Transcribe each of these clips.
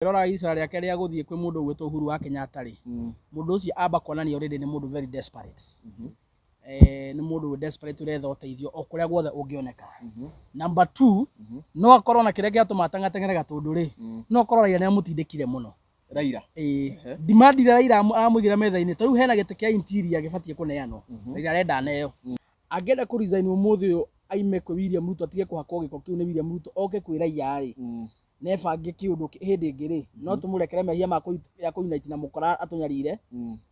Rora icera rĩake rĩa gũthiĩ kwĩ mũndũ ũgwĩtwo Uhuru wa Kenyatta rĩ, mũndũ ũcio amba kuonania already nĩ mũndũ very desperate. Nĩ mũndũ wĩ desperate ũretha ũteithio o kũrĩa guothe ũngĩoneka. Number two, no akorwo na kĩrĩa gĩatũma ateng'ateng'ere Gatũndũ rĩ, no akorwo Raila nĩ amũtindĩkire mũno. Raila. Ĩĩ. Demand iria Raila amũigĩra metha-inĩ, ta rĩu hena gĩtĩ kĩa interior gĩbatiĩ kũneanwo, Raila arenda aneo. Angĩenda kũ resign ũmũthĩ ũyũ aime kwĩ William Ruto atige kũhakwo gĩko kĩu nĩ William Ruto oke kwĩ Raila rĩ, nebange kĩũndũ hĩndĩ ĩngĩ rĩ, no tũmũrekere mehia ma ya kũ unite na mũkora atũnyarire,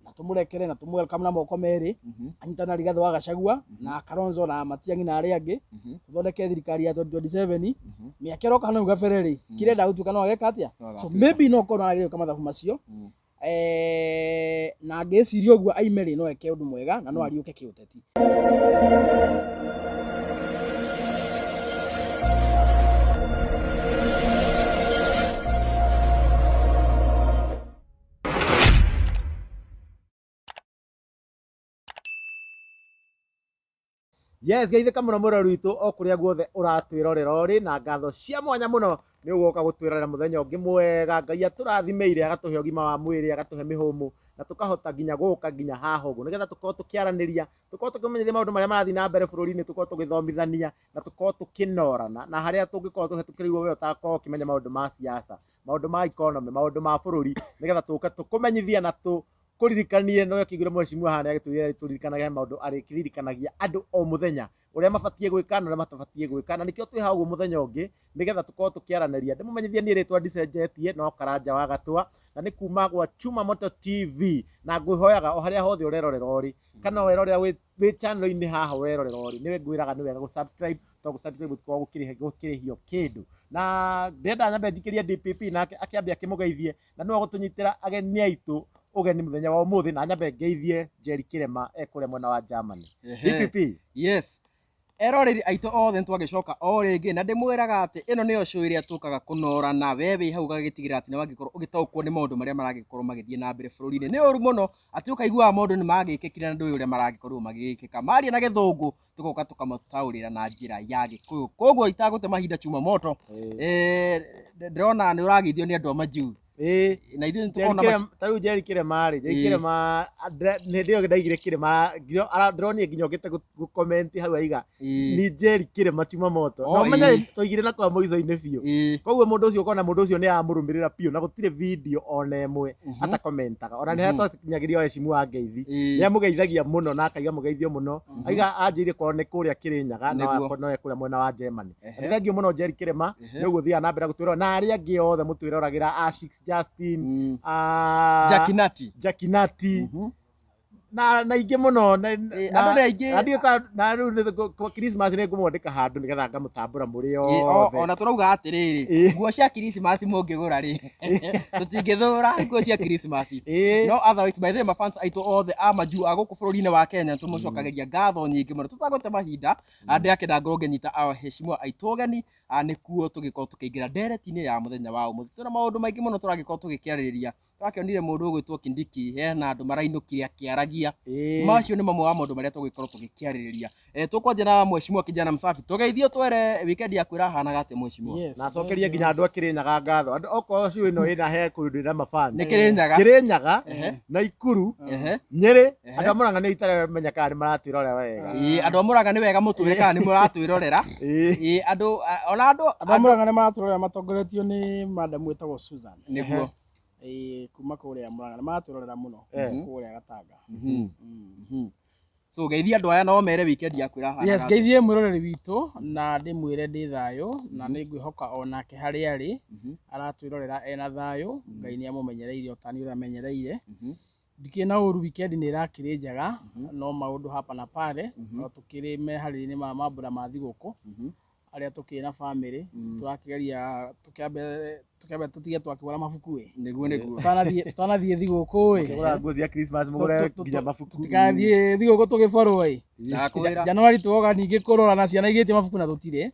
na tũmũrekere na tũmũ welcome na moko merĩ, anyitane na Rigathĩ wa Gachagua na Kalonzo na Matiang'i na arĩa angĩ, tũthondeke thirikari ya 2027, mĩaka ĩroka hau gabere rĩ, kĩrĩa enda gũtuĩka no ageka atĩa? So maybe no korwo arageria gwĩka mathabu macio, na angĩciria ũguo aime rĩ, no eke ũndũ mwega na no ariũke kĩũteti. Yes, geithĩka mũno mwĩroreri witũ o kũrĩa guothe ũratwĩrorera ũrĩ na ngatho cia mwanya mũno nĩ ũgoka gũtwĩrorera mũthenya ũngĩ mwega. Ngai atũrathimĩire agatũhe ũgima wa mwĩrĩ, agatũhe mĩhũmũ na tũkahota nginya gũka nginya haha ũguo nĩgetha tũkorwo tũkĩaranĩria, tũkorwo tũkĩmenyithia maũndũ marĩa marathiĩ na mbere bũrũri-inĩ, tũkorwo tũgĩthomithania na tũkorwo tũkĩnorana na harĩa tũngĩkorwo tũhetũkĩrĩirwo we ũtakorwo ũkĩmenya maũndũ ma siasa, maũndũ ma economy, maũndũ ma bũrũri nĩgetha tũke tũkũmenyithie na tũ kũririkanie no kĩigure mheshimiwa haha nĩagĩtwĩrire tũririkanage maũndũ arĩkĩririkanagia andũ o mũthenya ũrĩa mabatiĩ gwĩka na ũrĩa matabatiĩ gwĩka na nĩkĩo twĩ haha ũguo mũthenya ũngĩ nĩgetha tũkorwo tũkĩaranĩria. Ndĩmũmenyithie niĩ rĩtwa ndicenjetie no Karanja wa Gatwa na nĩ kuma gwa Chuma Moto TV na ngwĩhoyaga o harĩa hothe ũrerorera ũrĩ kana werorera wĩ channel-inĩ haha ũrerorera ũrĩ nĩwe ngwĩraga nĩ wega gũ subscribe tondũ gũ subscribe gũtikoragwo gũkĩrĩhio kĩndũ. Na ndĩrenda nyambe njikĩrie DPP nake akĩambe akĩmũgeithie na nĩwe ũgũtũnyitĩra ageni aitũ ũgeni mũthenya wa ũmũthĩ na nyambe ngeithie Njeri Kĩrema e kũrĩa mwena wa Germany. DPP. Yes. Eroreri aitũ othe nĩtwagĩcoka o rĩngĩ na ndĩmwĩraga atĩ ĩno nĩyo show ĩrĩa tũkaga kũnorana we wĩ hau ũgagĩtigĩrĩra atĩ nĩwagĩkorwo ũgĩtaũkwo nĩ maũndũ marĩa maragĩkorwo magĩthiĩ na mbere bũrũri-inĩ. Nĩ ũru mũno atĩ ũkaiguaga maũndũ nĩ magĩkĩkire na ndũĩ ũrĩa maragĩkorirwo magĩgĩkĩka. Maria na gĩthũngũ tũgoka tũkamataũrĩra na njĩra ya gĩkũyũ. Koguo itagũte mahinda chuma moto, ndĩrona nĩ ũrageithio nĩ andũ a majuu. Na ithuĩ nĩ tũkoragwo na Ta rĩu Njeri Kĩrema rĩ, Njeri Kĩrema, hĩndĩ ĩyo ndaigire Kĩrema, ndĩronire nginya okĩte gũ comment hau aiga, ni Njeri Kĩrema chuma moto. Na ũmenye twaigire na kwa mũico-inĩ biũ. Koguo mũndũ ũcio ũkona mũndũ ũcio nĩ aramũrũmĩrĩra biũ na gũtirĩ video ona ĩmwe atakomentaga. Ona nĩ twakinyagĩria heshimu wa ngeithi. Nĩ amũgeithagia mũno na akaiga mũgeithio mũno. Aiga anjĩire kwao nĩ kũrĩa Kĩrĩnyaga no no e kũrĩa mwena wa Germany. Nĩ thengiũ mũno Njeri Kĩrema nĩ ũguo thiaga na mbere gũtwĩrora na arĩa angĩ othe mũtwĩroragĩra a Six Justin, a Jackie Nati. Jackie Nati. Na ingĩ mũno andũ nĩ aingĩ. Na ndiũĩ kana na rĩu nĩ kwa Christmas nĩ ngũmwandĩka handũ nĩgetha ngamũtambũra mũrĩ othe. Ona tũrauga atĩrĩrĩ, nguo cia Christmas mũngĩgũra rĩ, tũtingĩthũra nguo cia Christmas. No otherwise, by the way, mafans aitũ othe a majuu a gũkũ bũrũri-inĩ wa Kenya tũmũcokagĩria ngatho nyingĩ mũno. Tũtagũte mahinda, ndĩrakĩenda ngorwo ngĩnyita aheshimiwa aitũ ũgeni, nĩkuo tũgĩkorwo tũkĩingĩra ndereti-inĩ ya mũthenya wa ũmũthĩ. Twĩna maũndũ maingĩ mũno tũragĩkorwo tũgĩkĩarĩrĩria. Twakĩonire mũndũ ũgwĩtwo Kindiki hena andũ marainũkire akĩaragia. Macio nĩ mamwe wa maũndũ marĩa tũgũgĩkorwo tũgĩkĩarĩrĩria. Tũkwanjia na mheshimiwa kijana msafi. Tũgeithio twere weekend yaku ĩrahanaga atĩa mheshimiwa? Yes, Na acokerie nginya andũ a Kĩrĩnyaga ngatho. Andũ okorwo show ĩno ĩna he kũndũ ĩna mafans. Nĩ Kĩrĩnyaga. Kĩrĩnyaga, Naikuru, Nyĩrĩ, andũ a Mũrang'a nĩ itaramenya kana nĩ maratwĩrorera wega. Andũ a Mũrang'a nĩ wega mũtwĩre kana nĩ mũratwĩrorera. Andũ, ona andũ, Andũ a Mũrang'a nĩ maratwĩrorera matongoretio nĩ madam wĩtagwo Susan. Nĩguo. Kuma kũrĩa Mũrang'a nĩ maratwĩrorera mũno kũrĩa Gatanga. So geithia andũ aya no mere weekend yaku ĩrahana Yes, atĩa. ngeithie mwĩroreri witũ na ndĩmwĩre ndĩ thayũ na nĩ ngwĩhoka onake harĩa arĩ aratwĩrorera ena thayũ. Ngai nĩ amũmenyereire o ta niĩ ũrĩa amenyereire. Ndikĩrĩ na ũru weekend nĩ ĩrakĩrĩ njega no maũndũ hapa na pale no tũkĩrĩ meharĩria-inĩ ma mambura ma thigũkũ. Arĩa tũkĩrĩ na family tũrakĩgeria tũkĩambe tũtige twakĩgũra mabuku ĩ. Nĩguo, nĩguo. Tũtanathiĩ thigũkũ ĩ. Mũkĩgũra nguo cia Christmas mũgũre nginya mabuku. Tũtigathiĩ thigũkũ tũgĩborwo ĩ. Ndakwĩra. January tũgoka ningĩ kũrora na ciana igĩtie mabuku na tũtirĩ.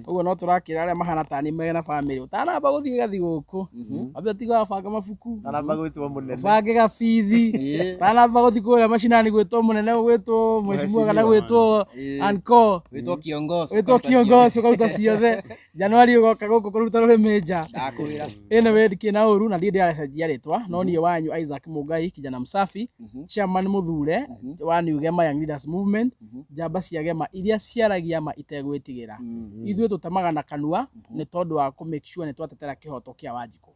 Ũguo no tũrakĩra arĩa mahana ta nĩ mena family. Ũtanamba gũthiĩ gathigũkũ. Wambe ũtige wabanga mabuku. Ũtanamba gwĩtwo mũnene. Ũbange gabithi. Ũtanamba gũthiĩ kũrĩa macinani gwĩtwo mũnene, gwĩtwo mheshimiwa kana gwĩtwo uncle. Gwĩtwo kiongozi. Gwĩtwo kiongozi ũkaruta ciothe. January ũgoka gũkũ kũruta rũrĩmĩ nja. Ndakwĩra. Ngũkwĩra. Anyway, ndikĩ na ũru na ndirĩ ndĩracenjia rĩtwa, no niĩ wanyu Isaac Mungai, kijana msafi, chairman mũthure wa New Gema Young Leaders Movement, njamba cia Gema iria ciaragia ma itegwĩtigĩra. Ithuĩ tũtemaga na kanua nĩ tondũ wa kũ make sure nĩ twatetera kĩhoto kĩa Wanjikũ.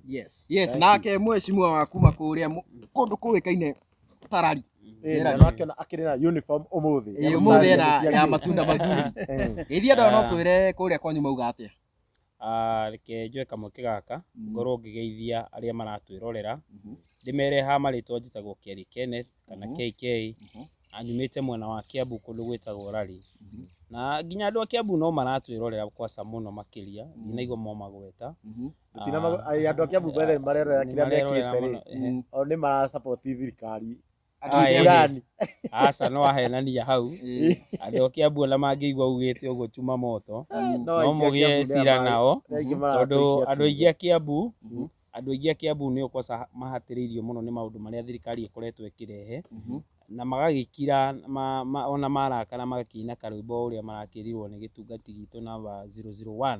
Yes. Yes, nake mheshimiwa wa kuma kũrĩa kũndũ kũĩkaine Tarari. Ĩĩ, na akĩona akĩrĩ na uniform ũmũthĩ. Ĩĩ, ũmũthĩ ena ya matunda mazuri. Geithia andũ aya, no twĩre kũrĩa kwanyu mauga atĩa. Reke njoe kamweke gaka ngorwo ngĩgeithia arĩa maratwĩrorera, ndĩmere ha marĩtwa njĩtagwo Kerry Kenneth kana KK, na nyumĩte mwena wa Kiambu kũndũ gwĩtagwo Rari, na nginya andũ a Kiambu no maratwĩrorera kwaca mũno makĩria, ndinaigua momagweta. Andũ a Kiambu bethe marerorera kĩrĩa Nĩmarerorera mekĩte rĩ, mũno, ehe. o nĩ marasupport thirikari. Ah, Fulani. Aca, no ahenania hau. Andũ a Kiambu ona mangĩigua ugĩte ũguo chuma moto, No no aingĩ a mũgĩe Kiambu nĩ cira nao, nĩ aingĩ tondũ maratũikia andũ aingĩ a Kiambu, Mhm. andũ aingĩ a Kiambu nĩo kwaca mahatĩrĩirio mũno nĩ maũndũ marĩa thirikari ĩkoretwo ĩkĩrehe, na magagĩkira ona marakara magakĩina karwĩmbo ũrĩa marakĩrirwo nĩ gĩtungati gitũ namba 001,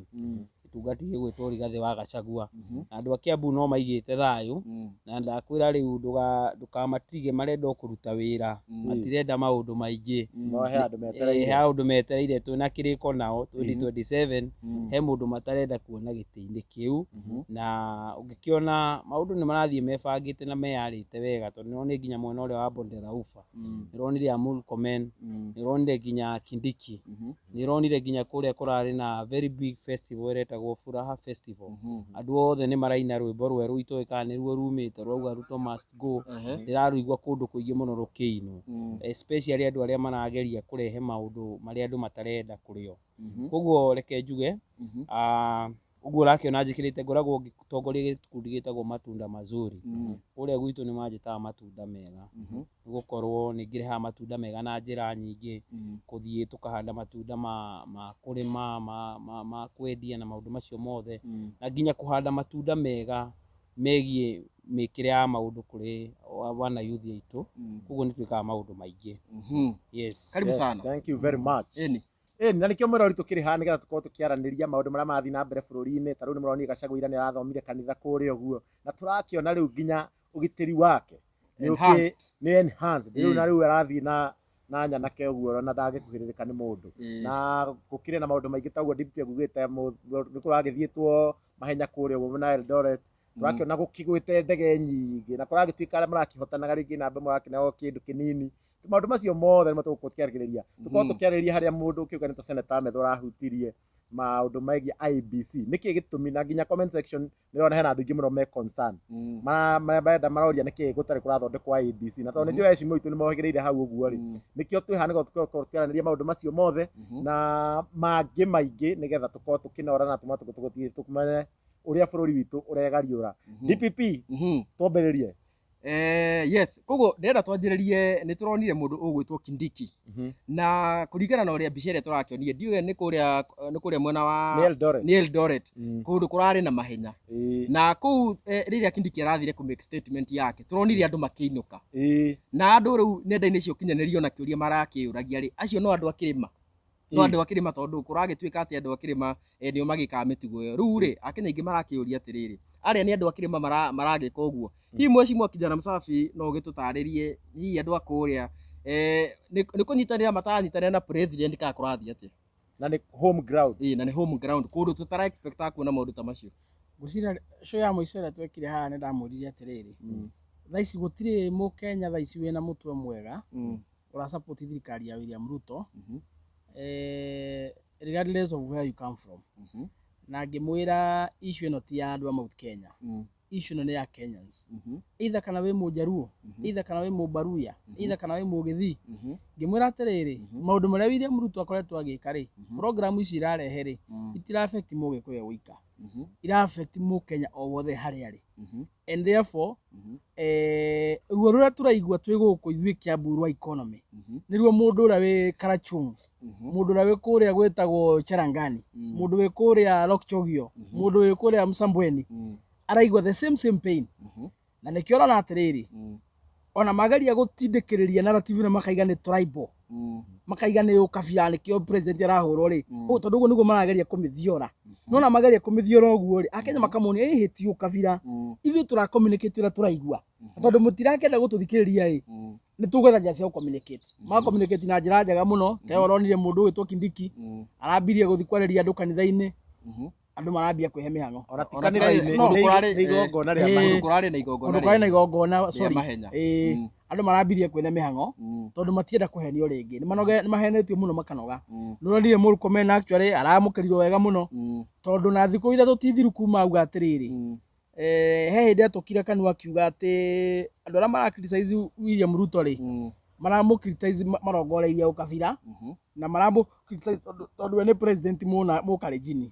gĩtungati gĩgwĩtwo Rigathĩ wa Gachagua. Na andũ a Kiambu no maigĩte thayũ, na ndakwĩra rĩu ndũkamatige, marenda o kũruta wĩra, matirenda maũndũ maingĩ. No he andũ He metereire. andũ metereire, twĩna kĩrĩko nao 2027, he mũndũ matarenda kuona gĩtĩ-inĩ kĩu. Na ũngĩkĩona maũndũ nĩ marathiĩ mebangĩte na meyarĩte wega, tondũ nĩũronire nginya mwena ũrĩa wa Bonde la Ufa, nĩũronire a Murkomen, nĩũronire nginya Kindiki, nĩũronire nginya kũrĩa kũrarĩ na very big festival ĩretagwo Furaha Festival. Andũ othe nĩ maraina rwĩmbo rwerũ, itoĩ kana nĩruo rumĩte, rwauga "Ruto must go". Ndĩrarũigua kũndũ kũingĩ mũno rũkĩinwo, especially andũ arĩa marageria kũrehe maũndũ marĩa andũ matarenda kũrĩo. Koguo reke njuge, ũguo ũrakĩona njĩkĩrĩte, ngoragwo ngĩtongoria gĩkundi gĩtagwo Matunda Mazuri. Kũrĩa gwitũ nĩ manjĩtaga matunda mega, nĩ gũkorwo nĩ ngĩrehaga matunda mega na njĩra nyingĩ, kũthiĩ tũkahanda matunda ma kũrĩma, ma kwendia na maũndũ macio mothe, na nginya kũhanda matunda mega megiĩ mĩkĩre ya maũndũ kũrĩ wana youth aitũ. Koguo nĩ twĩkaga maũndũ maingĩ. Yes. Karibu Yes, sana. Thank you very much. Ĩni. Ĩni, na nĩkĩo mwĩrori tũkĩrĩ haha nĩgetha tũkorwo tũkĩaranĩria maũndũ marĩa marathiĩ na mbere bũrũri-inĩ. Ta rĩu nĩ mũronire Gachagua ira nĩ arathomire kanitha kũrĩa ũguo, na tũrakĩona rĩu nginya ũgitĩri wake Enhanced. Nĩ enhanced rĩu, na rĩu arathiĩ na nyanake ũguo na ndangĩkuhĩrĩrĩka nĩ mũndũ. Na gũkĩrĩ na maũndũ maingĩ ta ũguo DP agugĩte nĩ kũragĩthiĩtwo mahenya kũrĩa ũguo na Eldoret, tũrakĩona gũkĩgwĩte ndege nyingĩ, na kũragĩtuĩka arĩa marakĩhotanaga rĩngĩ namba marakĩneo kĩndũ kĩnini. Maũndũ macio mothe nĩmo tũgũkorwo tũkĩarĩrĩria, tũkorwo tũkĩarĩrĩria harĩa mũndũ ũkĩũgane ta Senator Methu arahutirie maũndũ megiĩ IEBC, nĩkĩ gĩtũmi, na nginya comment section nĩrona hena andũ aingĩ mũno me concern, marenda maroria nĩkĩ gũtarĩ kũrathondekwo IEBC, na tondũ nĩnjũĩ heshima itũ nĩmohĩgĩrĩire hau ũguo rĩ, nĩkĩo twĩ haha nĩguo tũkorwo tũkĩaranĩria maũndũ macio mothe na mangĩ maingĩ, nĩgetha tũkorwo tũkĩnora na tũmenye ũrĩa bũrũri witũ ũregariũra. DPP, twambĩrĩrie. Yes, koguo ndĩrenda twanjĩrĩrie, nĩ tũronire mũndũ ũgwĩtwo Kindiki, na kũringana na ũrĩa mbica ĩrĩa tũrakĩonire, ndiũĩ nĩ kũrĩa mwena wa Nĩ Eldoret. Nĩ Eldoret, kũndũ kũrarĩ na mahenya, na kũu rĩrĩa Kindiki arathire kũ make statement yake, tũronire andũ makĩinũka, na andũ rĩu nenda-inĩ cia ũkinyanĩria ona kĩũria marakĩũragia rĩ, acio no andũ a kĩrĩma, no andũ a kĩrĩma, tondũ kũragĩtuĩka atĩ andũ a kĩrĩma nĩo magĩkaga mĩtugo ĩyo. Rĩu rĩ, akenya aingĩ marakĩũria atĩrĩrĩ, arĩa nĩ andũ a kĩrĩma maragĩka ũguo? Hihi mheshimiwa kijana msafi no ũgĩtũtarĩrie, hihi andũ a kũrĩa nĩ kũnyitanĩra mataranyitanĩra na president kana kũrathiĩ atĩa? Na nĩ home ground. Ĩĩ, na nĩ home ground, kũndũ tũtara expectaga kuona maũndũ ta macio. Ngwĩciria show ya mũico ĩrĩa twekire haha nĩ ndamwĩrire atĩrĩrĩ, thaa ici gũtirĩ mũkenya thaa ici wĩna mũtwe mwega ũra support thirikari ya William Ruto, regardless of where you come from. Na ngĩmwĩra issue ĩno ti ya andũ a Mount Kenya, issue ĩno nĩ ya Kenyans, either kana wĩ mũjaruo, either kana wĩ mũbaruya, either kana wĩ mũgĩthii. Ngĩmwĩra atĩrĩrĩ, maũndũ marĩa William Ruto akoretwo agĩka rĩ, program ici irarehe rĩ, itira affect mũgĩkũyũ wika, ira affect mũkenya o wothe harĩa arĩ. And therefore ruo rũrĩa tũraigua twĩ gũkũ ithuĩ Kiambu rwa economy nĩruo mũndũ ũrĩa wĩ Karachuonyo, mũndũ ũrĩa wĩ kũrĩa gwĩtagwo Cherangani, mũndũ wĩ kũrĩa Lokchogio, mũndũ wĩ kũrĩa Msambweni araigua the same same pain. Na nĩkĩo ũrona atĩrĩrĩ, ona mageria gũtindĩkĩrĩria narrative ĩno, makaiga nĩ tribal, makaiga nĩ ũkabira, nĩkĩo president arahũrwo rĩ. Ũguo tondũ ũguo nĩguo marageria kũmĩthiora. Nona mageria kũmĩthiora ũguo rĩ, Akenya makamonia ĩhĩ ti ũkabira, ithuĩ tũra communicate ũrĩa tũraigua. Na tondũ mũtirakĩenda gũtũthikĩrĩria ĩ, nĩ tũgwetha njĩra cia gũ-communicate. Ma communicate na njĩra njega mũno, ta ĩyo ũronire mũndũ ũgwĩtwo Kindiki, arambirie gũthiĩ kwarĩria andũ kanitha-inĩ, andũ marambia kwĩhe mĩhang'o. Ona ti Ona ti kanitha-inĩ, no, nĩ kũrarĩ- nĩ igongona rĩa eh, mahenya. Kũndũ kũrarĩ na igongona Kũndũ kũrarĩ na igongona, sorry. mahenya. Ĩĩ, andũ marambirie kwĩhe mĩhang'o, tondũ matienda kũhenio rĩngĩ. Nĩ mahenetio mũno makanoga. Nĩ ũronire Murkomen actually aramũkĩrirwo wega mũno, tondũ na thikũ ithatũ ti thiru kuma auga atĩrĩrĩ, he hĩndĩ atũkire kanua akiuga atĩ andũ arĩa mara criticize William Ruto rĩ, maramũ criticize marongoreirie ũkabira, na maramũ criticize tondũ we nĩ president mũkalenjini.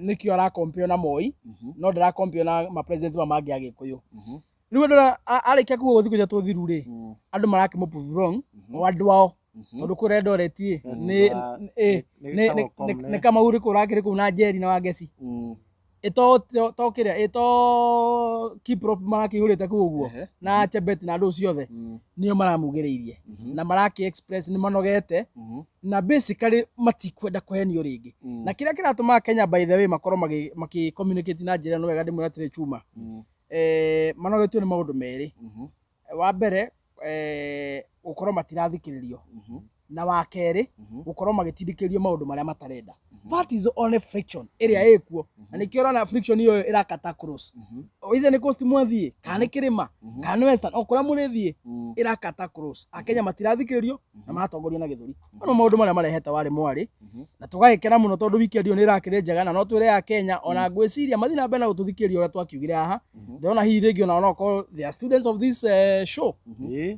Nĩkĩo arakompeo na Moi, no ndarakompeo na ma president ma mangĩ a Gĩkũyũ. Rĩu andũ arĩa arĩkia kuga ũguo thikũ ithatũ thiru rĩ, andũ marakĩmũ prove wrong o andũ ao, tondũ kũrĩa Eldoret ĩ, Nĩ nĩ Kamau rĩ kũrakĩrĩ kũu na Njeri na Wangeci. Ĩto to kĩrĩa ĩto Kiprop marakĩihũrĩte kũu ũguo na Chebet na andũ ciothe nĩo maramugĩrĩirie na marakĩ express nĩ manogete na basically matikwenda kũhenio rĩngĩ. Na kĩrĩa kĩratũma Kenya by the way makorwo makĩ communicate na njĩra ĩno wega, ndĩmwĩre atĩrĩ Chuma, manogetio nĩ maũndũ merĩ. Wa mbere, gũkorwo matirathikĩrĩrio, na wa kerĩ gũkorwo magĩtindĩkĩrĩrio maũndũ marĩa matarenda. That is only friction ĩrĩa ĩkuo, na nĩkĩo ũrona friction ĩyo ĩrakata cross, either nĩ coast mwathiĩ kana nĩ kĩrĩma kana nĩ western, o kũrĩa mũrĩthiĩ ĩrakata cross. Akenya matirathikĩrĩrio na maratongorio na gĩthũri. Ano maũndũ marĩa marehete warĩ mwarĩ, na tũgagĩkena mũno tondũ weekend ĩyo nĩ ĩrakĩrĩ njega, na no twĩre Akenya ona ngwĩciria mathiĩ na mbere na gũtũthikĩrĩria ũrĩa twakiugire haha. Ndĩrona hihi rĩngĩ ona onokorwo they are students of this show.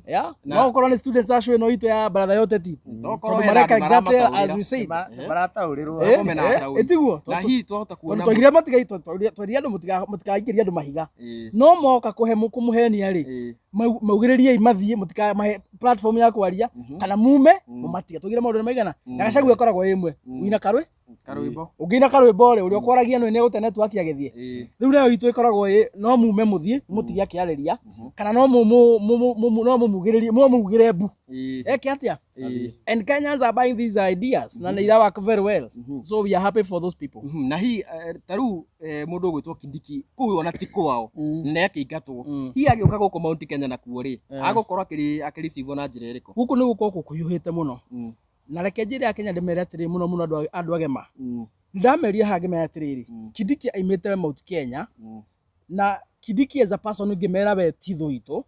Yeah, no ũkorwo nĩ students a show ĩno itũ ya baratha ya ũteti, Tokorwo tondũ hena mareka andũ exactly maramataũrĩra. as we said. Marataũrĩrwo. Mena ataũri. Ĩtiguo. Na hihi twahota Tondũ kuona twaigire matigai twerire andũ mũtigaikĩrie andũ mahiga, no moka kũhe kũmũhenia rĩ, maugĩrĩriei mathiĩ, mũtikamahe platform ya kwaria kana mume mũmatige. Twaigire maũndũ nĩ maigana na Gachagua ĩkoragwo ĩ ĩmwe, wina karwĩ karwĩmbo. Ũngĩina karwĩmbo rĩ, ũrĩa ũkwaragia nĩ nĩegũte network agĩthiĩ. Rĩu nayo itũ ĩkoragwo ĩ no mume mũthiĩ mũtige akĩarĩria, kana no no mũmugĩrĩrie, no mumugĩre mbu eke atĩa. And Kenyans are buying these ideas na nĩ ira work very well, so we are happy for those people. Na hihi ta rĩu mũndũ ũgwĩtwo Kindiki kũu ona ti kwao na akĩingatwo, hihi agĩũka gũkũ Mount Kenya nakuo rĩ, agũkorwo akĩricivwo na njĩra ĩrĩkũ? Gũkũ nĩ gũkorwo kũhiũhĩte mũno, na reke njĩre Akenya ndĩmere atĩrĩ, mũno mũno andũ agema, ndameria haha ngĩmera atĩrĩrĩ, Kindiki aimĩte Mount Kenya, na Kindiki as a person ngĩmera we ti thũ itũ,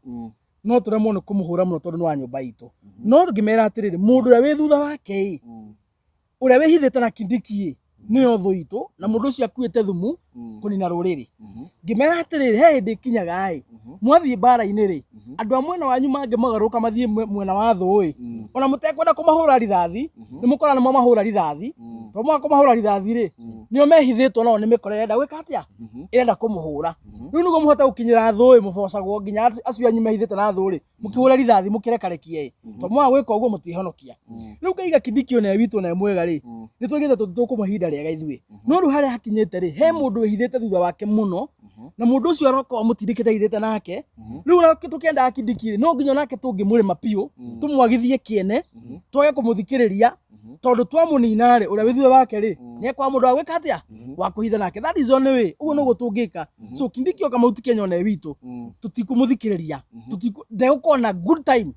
no tũremwo nĩ kũmũhũra mũno tondũ nĩ wa nyũmba itũ, no ngĩmera atĩrĩrĩ, mũndũ ũrĩa wĩ thutha wake ĩ, ũrĩa wĩhithĩte na Kindiki ĩ, nĩyo thũ itũ, na mũndũ ũcio akuĩte thumu kũnina rũrĩrĩ. Ngĩmera atĩrĩrĩ, he hĩndĩ ĩkinyaga ĩ, mwathiĩ mbara-inĩ rĩ, andũ a mwena wanyu mangĩmagarũrũka mathiĩ mwena wa thũ ĩ, ona mũtekwenda kũmahũra rithathi, nĩ mũkora nĩ mwamahũra rithathi, tondũ mwaka kũmahũra rithathi rĩ, nĩo mehithĩtwo nao nĩ mĩkora ĩrenda gwĩka atĩa, ĩrenda kũmũhũra. Rĩu nĩguo mũhote gũkinyĩra thũ ĩ, mũbocagwo nginya acio anyu mehithĩte na thũ rĩ, mũkĩhũre rithathi mũkĩrekarekie ĩ, tondũ mwaga gwĩka ũguo mũtihonokia. Rĩu ngaiga Kindiki ona e witũ na e mwega rĩ, nĩ twaigĩte tũkũmũhe ihinda rĩega ithuĩ, no rĩu harĩa hakinyĩte rĩ, he mũndũ wĩhithĩte thutha wake mũno, na mũndũ ũcio aroka amũtindĩkĩte ahithĩte nake. Rĩu ona tũkĩendaga Kindiki rĩ, no nginya onake tũngĩmũrĩma biũ, tũmwagithie kĩene, twage kũmũthikĩrĩria, tondũ twamũnina rĩ, ũrĩa wĩ thutha wake rĩ, nĩ ekwaga mũndũ wa gwĩka atĩa, wa kũhitha nake. That is only way, ũguo nĩguo tũngĩka. So Kindiki oka Mount Kenya ona e witũ, tũtikũmũthikĩrĩria, ndegũkorwo na good time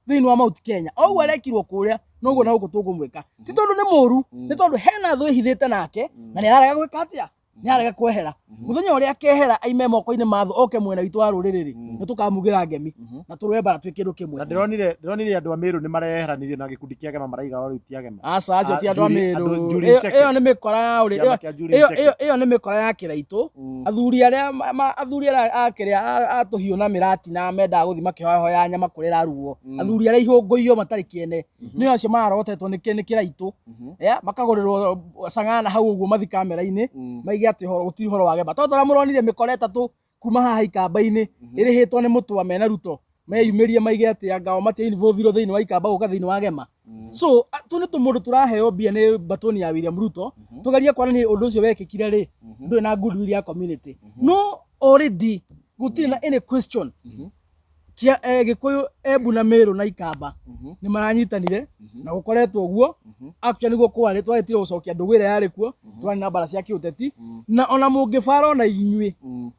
thĩinĩ wa Mount Kenya. O ũguo arekirwo kũrĩa, noguo na gũkũ tũkũmwĩka. Ti tondũ nĩ mũru, nĩ tondũ hena thũ ĩhithĩte nake, na nĩ ararega gwĩka atĩa, nĩ ararega kwehera. Mũthenya ũrĩa akehera aime moko-inĩ ma thũ oke mwena witũ wa rũrĩrĩ rĩ, nĩ tũkamugĩra ngemi na tũrũe mbara twĩ kĩndũ kĩmwe. Na ndĩronire andũ a Meru nĩ mareheranirie na gĩkundi kĩa Gema, maraiga o rĩu ti Agema. Aca, acio ti andũ a Andũ Meru. Njuri Ncheke. Ĩyo nĩ mĩkora ya ũrĩ Kĩama kĩa Njuri ĩyo Ncheke. ĩyo nĩ mĩkora ya kĩraitũ. Athuri arĩa athuri arĩa a kĩrĩa a tũhiũ na mĩrati na mendaga gũthiĩ makĩhoyahoya nyama kũrĩa ĩrarugwo, athuri arĩa ihũngũiyo matarĩ kĩene, nĩo acio mararotetwo nĩ kĩraitũ. Yeah, makagũrĩrwo cang'ana hau ũguo mathi kamera-inĩ maige atĩ gũtirĩ ũhoro wa Gema, tondũ tũrĩa mũronire mĩkora ĩtatũ kuma haha ikamba-inĩ ĩrĩhĩtwo nĩ Mũtũa mena Ruto, meyumĩrie maige atĩ anga o matia involve thĩinĩ wa ikamba gũka thĩinĩ wa Gema. So tũ nĩ tũmũndũ tũraheo mbia nĩ batoni ya William Ruto, tũgerie kuonania ũndũ ũcio wekĩkire rĩ, ndũrĩ na goodwill ya community. No already gũtirĩ na any question kia Gĩkũyũ, Embu na Meru na Ikamba nĩ maranyitanire na gũkoretwo ũguo. Actually nĩguo kwarĩ, twahĩtire gũcokia ndũgũ ĩrĩa yarĩ kuo, twarĩ na mbara cia kĩũteti, na ona mũngĩbara ona inyuĩ,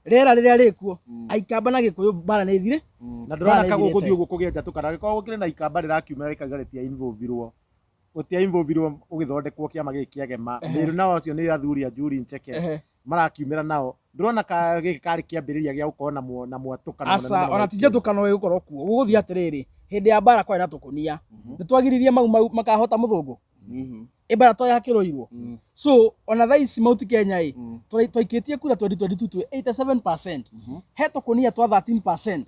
rĩera rĩrĩa rĩkuo, Aikamba na Gĩkũyũ mbara nĩ ithire. Na ndũrona Mbara ka nĩ gũgũthiĩ ithirĩte. ũguo kũgĩa njatũkano angĩkorwo gũkĩrĩ na ikamba rĩrakiumĩra rĩkauga rĩtia-involvirwo, gũtia-involvirwo gũgĩthondekwo kĩama gĩkĩ kĩa Gema. Mĩrũ nao acio nĩ athuri a Njuri Ncheke marakiumĩra nao, ndũrona ka gĩkĩ karĩ kĩambĩrĩria gĩa gũkorwo na mwatũkano mũnene Aca, mũno ona wa ti Kenya? njatũkano ĩgũkorwo kuo. Gũgũthiĩ atĩrĩrĩ, hĩndĩ ya mbara kwarĩ na tũkũnia, nĩ twagiririe mau mau makahota mũthũngũ, ĩ mbara twayakĩrũirwo. So ona thaa ici Mount Kenya ĩ twaikĩtie kura 2022 twĩ 87%, he tũkũnia twa 13%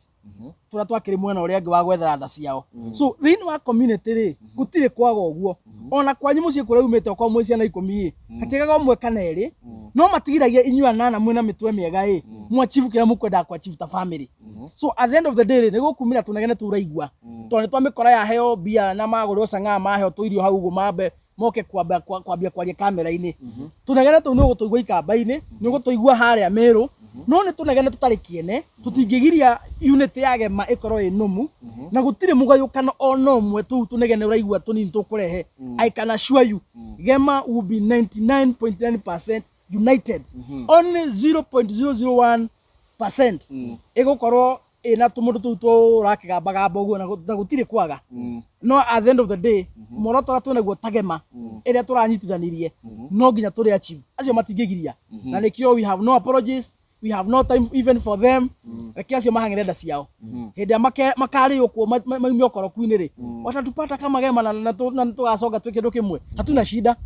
tũrĩa twakĩrĩ mwena ũrĩa ũngĩ wa gwethera nda ciao. So thĩinĩ wa community rĩ, gũtirĩ kwaga ũguo. Ona kwanyu mũciĩ kũrĩa umĩte, okorwo mwĩ ciana 10 ĩ, hatiagaga ũmwe kana erĩ, no matigiragia inyuĩ anana mwĩna mĩtwe mĩega ĩ mwachieve kĩrĩa mũkwendaga kwachieve ta family. So at the end of the day rĩ, nĩ gũkumĩra tũnegene tũraigua, tondũ nĩ twamĩkora yaheo mbia na magũrĩrwo cang'aa, maheo tũirio hau ũguo, mambe moke kwambia kwaria kamera-inĩ. Tũnegene tũu nĩ ũgũtũigua ikamba-inĩ, nĩ ũgũtũigua harĩa Meru, no nĩ tũnegene tũtarĩ kĩene, tũtingĩgiria unit ya Gema ĩkorwo ĩ nũmu, na gũtirĩ mũgayũkano ona ũmwe tũu tũnegene ũraigua tũnini tũkũrehe. I can assure you, Gema will be 99.9% united. Only 0.001% ĩgũkorwo ĩna tũmũndũ tũu tũrakĩgambagamba ũguo, na gũtirĩ kwaga. No at the end of the day, muoroto ũrĩa twĩnaguo ta Gema ĩrĩa tũranyitithanirie no nginya tũrĩ achieve, acio matingĩgiria, na nĩkĩo we have no apologies, we have no time even for them. Reke acio mahang'ere nda ciao, hĩndĩ ĩrĩa makarĩũkwo maumio ũkoroku-inĩ rĩ, watatupata kama Gema, na tũgacoka twĩ kĩndũ kĩmwe, hatuna shida.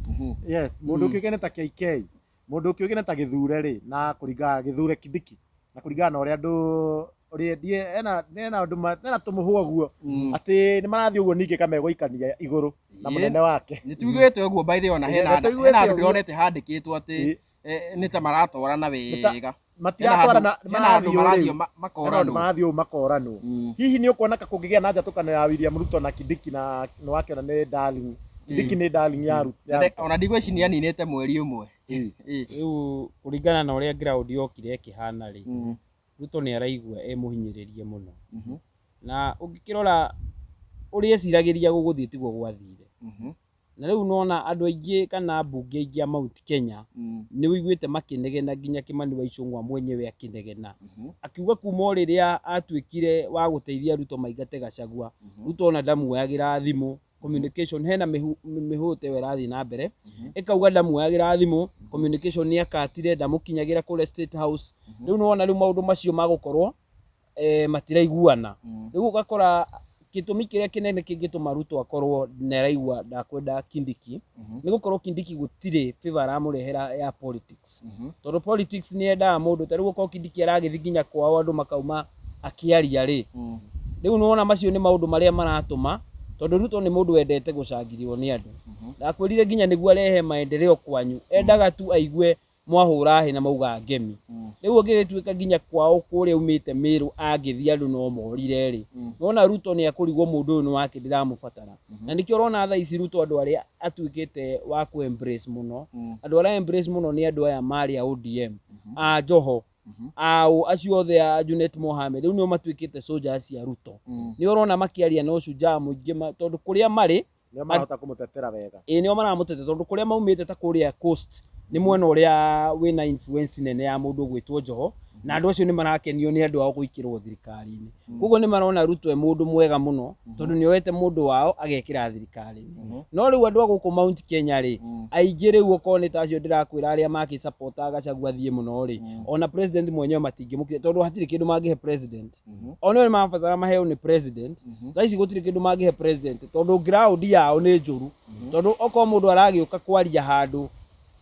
Yes, mũndũ ũkĩũĩkaine ta KK, mũndũ ũkĩũĩkaine ta Gĩthure rĩ, na kũringana Gĩthure Kindiki, na kũringana na ũrĩa andũ ũrĩa ndiĩ ena ena andũ ena tũmũhũa guo atĩ nĩ marathiĩ ũguo, ningĩ kamegũikania igũrũ na mũnene wake. Nĩ tuigĩte ũguo, by the way, ona hena Nĩ tũiguĩte hena andũ ũguo. ndĩronete handĩkĩtwo atĩ nĩ ta maratwarana wega. Matiratwarana. Hena andũ marathiĩ makoranwo. Marathiĩ ũũ makoranwo. Hihi nĩ ũkuona ka kũngĩgĩa na njatũkano ya William Ruto na Kindiki, na nĩ wakĩona nĩ darling, Kindiki nĩ darling ya Ruto? Ona ndigwĩci nĩ aninĩte mweri ũmwe. Rĩu kũringana na ũrĩa ground yokire ĩkĩhana rĩ, Ruto nĩ araigua e mũhinyĩrĩrie mũno, na ũngĩkĩrora ũrĩa eciragĩria gũgũthiĩ tiguo gwathire. Na rĩu nona andũ aingĩ kana mbunge aingĩ a Mount Kenya nĩ ũiguĩte makĩnegena, nginya Kimani wa Ichung'wa mwenyewe akĩnegena akiuga kuma o rĩrĩa atuĩkire wa gũteithia Ruto maingate Gachagua, Ruto ona ndamuoyagĩra thimũ. Communication hena mĩhũte ĩyo ĩrathiĩ na mbere ĩkauga ndamuoyagĩra thimũ, communication nĩ akatire, ndamũkinyagĩra kũrĩa State House. Rĩu nĩwona rĩu maũndũ macio magũkorwo matiraiguana. Rĩu ũgakora gĩtũmi kĩrĩa kĩnene kĩngĩtũma Ruto akorwo nĩ araigua ndakwenda Kindiki nĩ gũkorwo Kindiki gũtirĩ favor aramũrehera ya politics, tondũ politics nĩ yendaga mũndũ ta rĩu okorwo Kindiki aragĩthiĩ nginya kwao andũ makauma akĩaria rĩ. Rĩu nĩwona macio nĩ maũndũ marĩa maratũma, tondũ Ruto nĩ mũndũ wendete gũcangithio nĩ andũ. Ndakwĩrire nginya nĩguo arehe maendeleo kwanyu endaga tu aigue mwahũra hĩ na mauga ngemi. Rĩu ũngĩgĩtuĩka nginya kwao kũrĩa umĩte Meru angĩthiĩ andũ no morire rĩ, nona Ruto nĩ akũrigwo mũndũ ũyũ nĩ wake ndĩramũbatara. Na nĩkĩo ũrona thaa ici Ruto andũ arĩa atuĩkĩte wa kũ embrace mũno, andũ arĩa embrace mũno nĩ andũ aya marĩ a ODM, a Joho, au acio othe a Junet Mohamed, rĩu nĩo matuĩkĩte soldiers cia Ruto. Nĩ ũrona makĩaria na ũcujaa mũingĩ tondũ kũrĩa marĩ Nĩo marahota kũmũtetera wega. Ĩĩ, nĩo maramũtete, tondũ kũrĩa maumĩte ta kũrĩa Coast nĩ mwena ũrĩa wĩna influence nene ya mũndũ ũgwĩtwo Joho, na andũ acio nĩ marakenio nĩ andũ ao gũikĩrwo thirikari-inĩ. Koguo nĩ marona Ruto e mũndũ mwega mũno, tondũ nĩ oete mũndũ wao agekĩra thirikari-inĩ. No rĩu andũ a gũkũ Mount Kenya rĩ, aingĩ rĩu okorwo nĩ ta acio ndĩrakwĩra arĩa makĩsupportaga Gachagua athiĩ mũno rĩ, ona president mwenyewe matingĩmũkinya, tondũ hatirĩ kĩndũ mangĩhe president. Ona nĩ marabatara maheo nĩ president, thaa ici gũtirĩ kĩndũ mangĩhe president, tondũ ground yao nĩ njũru, tondũ okorwo mũndũ aragĩũka kwaria handũ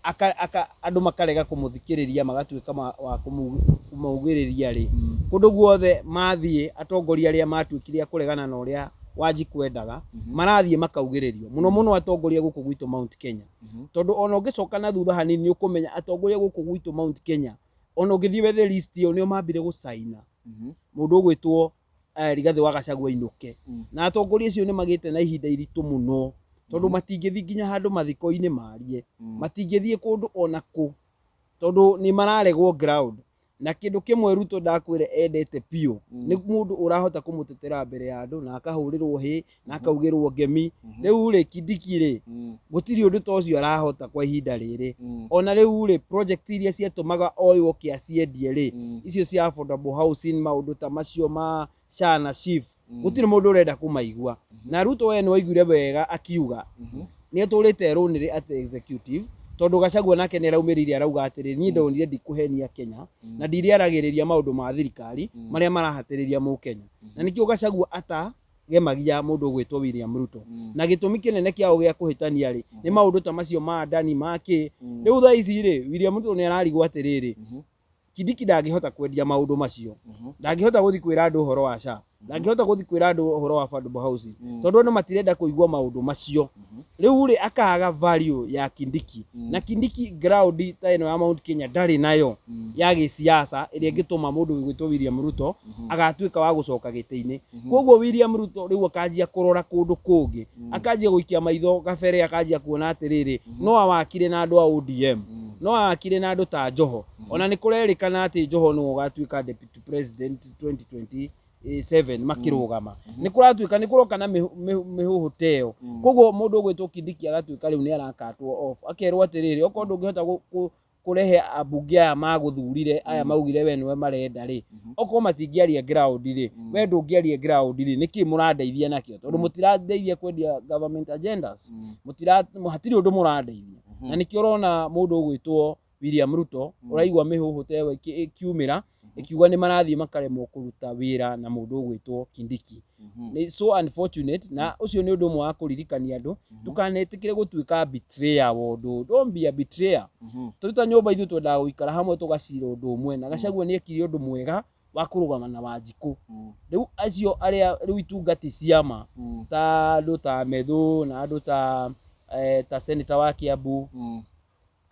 aka andũ makarega kũmũthikĩrĩria, magatuĩka wa kũmaugĩrĩria rĩ, kũndũ guothe mathiĩ atongoria arĩa matuĩkire a kũregana na ũrĩa Wanjikũ endaga marathiĩ makaugĩrĩrio mũno mũno, atongoria gũkũ gwitũ Mount Kenya, tondũ ona ũngĩcoka na thutha hanini nĩ ũkũmenya atongoria gũkũ gwitũ Mount Kenya, ona ũngĩthiĩ wethe list ĩyo, nĩo mambire gũcaina mũndũ ũgwĩtwo Rigathĩ wa Gachagua ainũke. Na atongoria acio nĩ magĩte na ihinda iritũ mũno, tondũ matingĩthiĩ nginya handũ mathiko-inĩ marie, matingĩthiĩ kũndũ ona kũ, tondũ nĩ mararegwo ground. Na kĩndũ kĩmwe Ruto ndakwĩre endete biũ nĩ mũndũ ũrahota kũmũtetera mbere ya andũ na akahũrĩrwo hĩ na akaugĩrwo ngemi. Rĩu rĩ, Kindiki rĩ, gũtirĩ ũndũ ta ũcio arahota kwa ihinda rĩrĩ. Ona rĩu rĩ, project iria ciatũmaga oywo kĩaciendie rĩ, icio cia affordable housing, maũndũ ta macio ma SHA na SHIF, gũtirĩ mũndũ ũrenda kũmaigua. Na Ruto we nĩwaiguire wega akiuga nĩ atũrĩte rũnĩrĩ at executive, tondũ Gachagua nake nĩ araumĩrĩire arauga atĩrĩ, niĩ ndonire ndikũhenia Kenya na ndirĩaragĩrĩria maũndũ ma thirikari marĩa marahatĩrĩria mũkenya. Na nĩkĩo Gachagua atagemagia mũndũ ũgwĩtwo William Ruto. Na gĩtũmi kĩnene kĩao gĩa kũhĩtania rĩ, nĩ maũndũ ta macio ma ndani ma kĩ. Rĩu thaa ici rĩ, William Ruto nĩ ararigwo atĩrĩrĩ, Kindiki ndangĩhota kwendia maũndũ macio, ndangĩhota gũthiĩ kwĩra andũ ũhoro wa SHA, ndangĩhota gũthiĩ kwĩra andũ ũhoro wa affordable housing, tondũ andũ matirenda kũigua maũndũ macio. Rĩu rĩ, akaga value ya Kindiki, na Kindiki ground ta ĩno ya Mount Kenya ndarĩ nayo ya gĩsiasa ĩrĩa ĩngĩtũma mũndũ ũgwĩtwo William Ruto agatuĩka wa gũcoka gĩtĩ-inĩ. Koguo William Ruto rĩu akanjia kũrora kũndũ kũngĩ, akanjia gũikia maitho gabere, akanjia kuona atĩrĩrĩ, no awakire na andũ a ODM, no awakire na andũ ta Joho. Ona nĩ kũrerĩkana atĩ Joho nĩwe ũgatuĩka deputy president 2027 makĩrũgama. Nĩ kũratuĩka nĩ kũroka na mĩhũhũ ta ĩyo. Koguo mũndũ ũgwĩtwo Kindiki agatuĩka rĩu nĩ arakatwo off, akerwo atĩrĩrĩ, okorwo ndũngĩhota kũrehe ambunge aya magũthurire, aya maugire we nĩwe marenda rĩ, okorwo matingĩaria ground rĩ, we ndũngĩaria ground rĩ, nĩkĩ mũrandeithia nakĩo? Tondũ mũtirandeithia kwendia government agendas, hatirĩ ũndũ mũrandeithia. Na nĩkĩo ũrona mũndũ ũgwĩtwo William Ruto ũraigua mĩhũhũ ta ĩyo ĩkiumĩra ĩkiuga nĩ marathiĩ makaremwo kũruta wĩra na mũndũ ũgwĩtwo Kindiki. Nĩ so unfortunate, na ũcio nĩ ũndũ ũmwe wa kũririkania andũ ndũkanetĩkĩre gũtuĩka betrayer wa ũndũ. Don't be a betrayer. Tũrĩ ta nyũmba ithuĩ twendaga gũikara hamwe tũgacira ũndũ ũmwe, na Gachagua nĩ ekire ũndũ mwega wa kũrũgama na Wanjikũ. Rĩu acio arĩa rĩu itungati ciama ta andũ ta Methu na andũ ta senator wa Kiambu,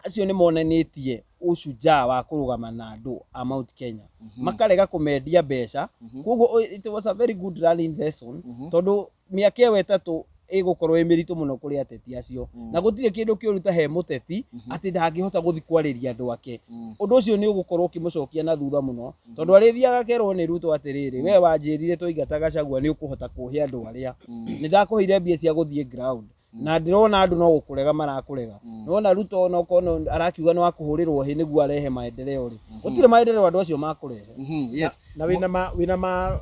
acio nĩ monanĩtie ũcujaa wa kũrũgama na andũ a Mount Kenya, makarega kũmendia mbeca. Koguo it was a very good learning lesson, tondũ mĩaka ĩyo 3 ĩgũkorwo ĩ mĩritũ mũno kũrĩ ateti acio, na gũtirĩ kĩndũ kĩũru ta he mũteti atĩ ndangĩhota gũthiĩ kwarĩria andũ ake. Ũndũ ũcio nĩ ũgũkorwo ũkĩmũcokia na thutha mũno, tondũ arĩthiaga akerwo nĩ Ruto atĩrĩrĩ, we wanjĩrire twaingata Gachagua nĩ ũkũhota kũhe andũ arĩa nĩ ndakũheire mbia cia gũthiĩ ground, na ndĩrona andũ no gũkũrega marakũrega. Nĩwona Ruto ona okorwo arakiuga nĩ wa kũhũrĩrwo hĩ nĩguo arehe maendeleo rĩ, gũtirĩ maendeleo andũ acio makũrehe. Yes. Na wĩna ma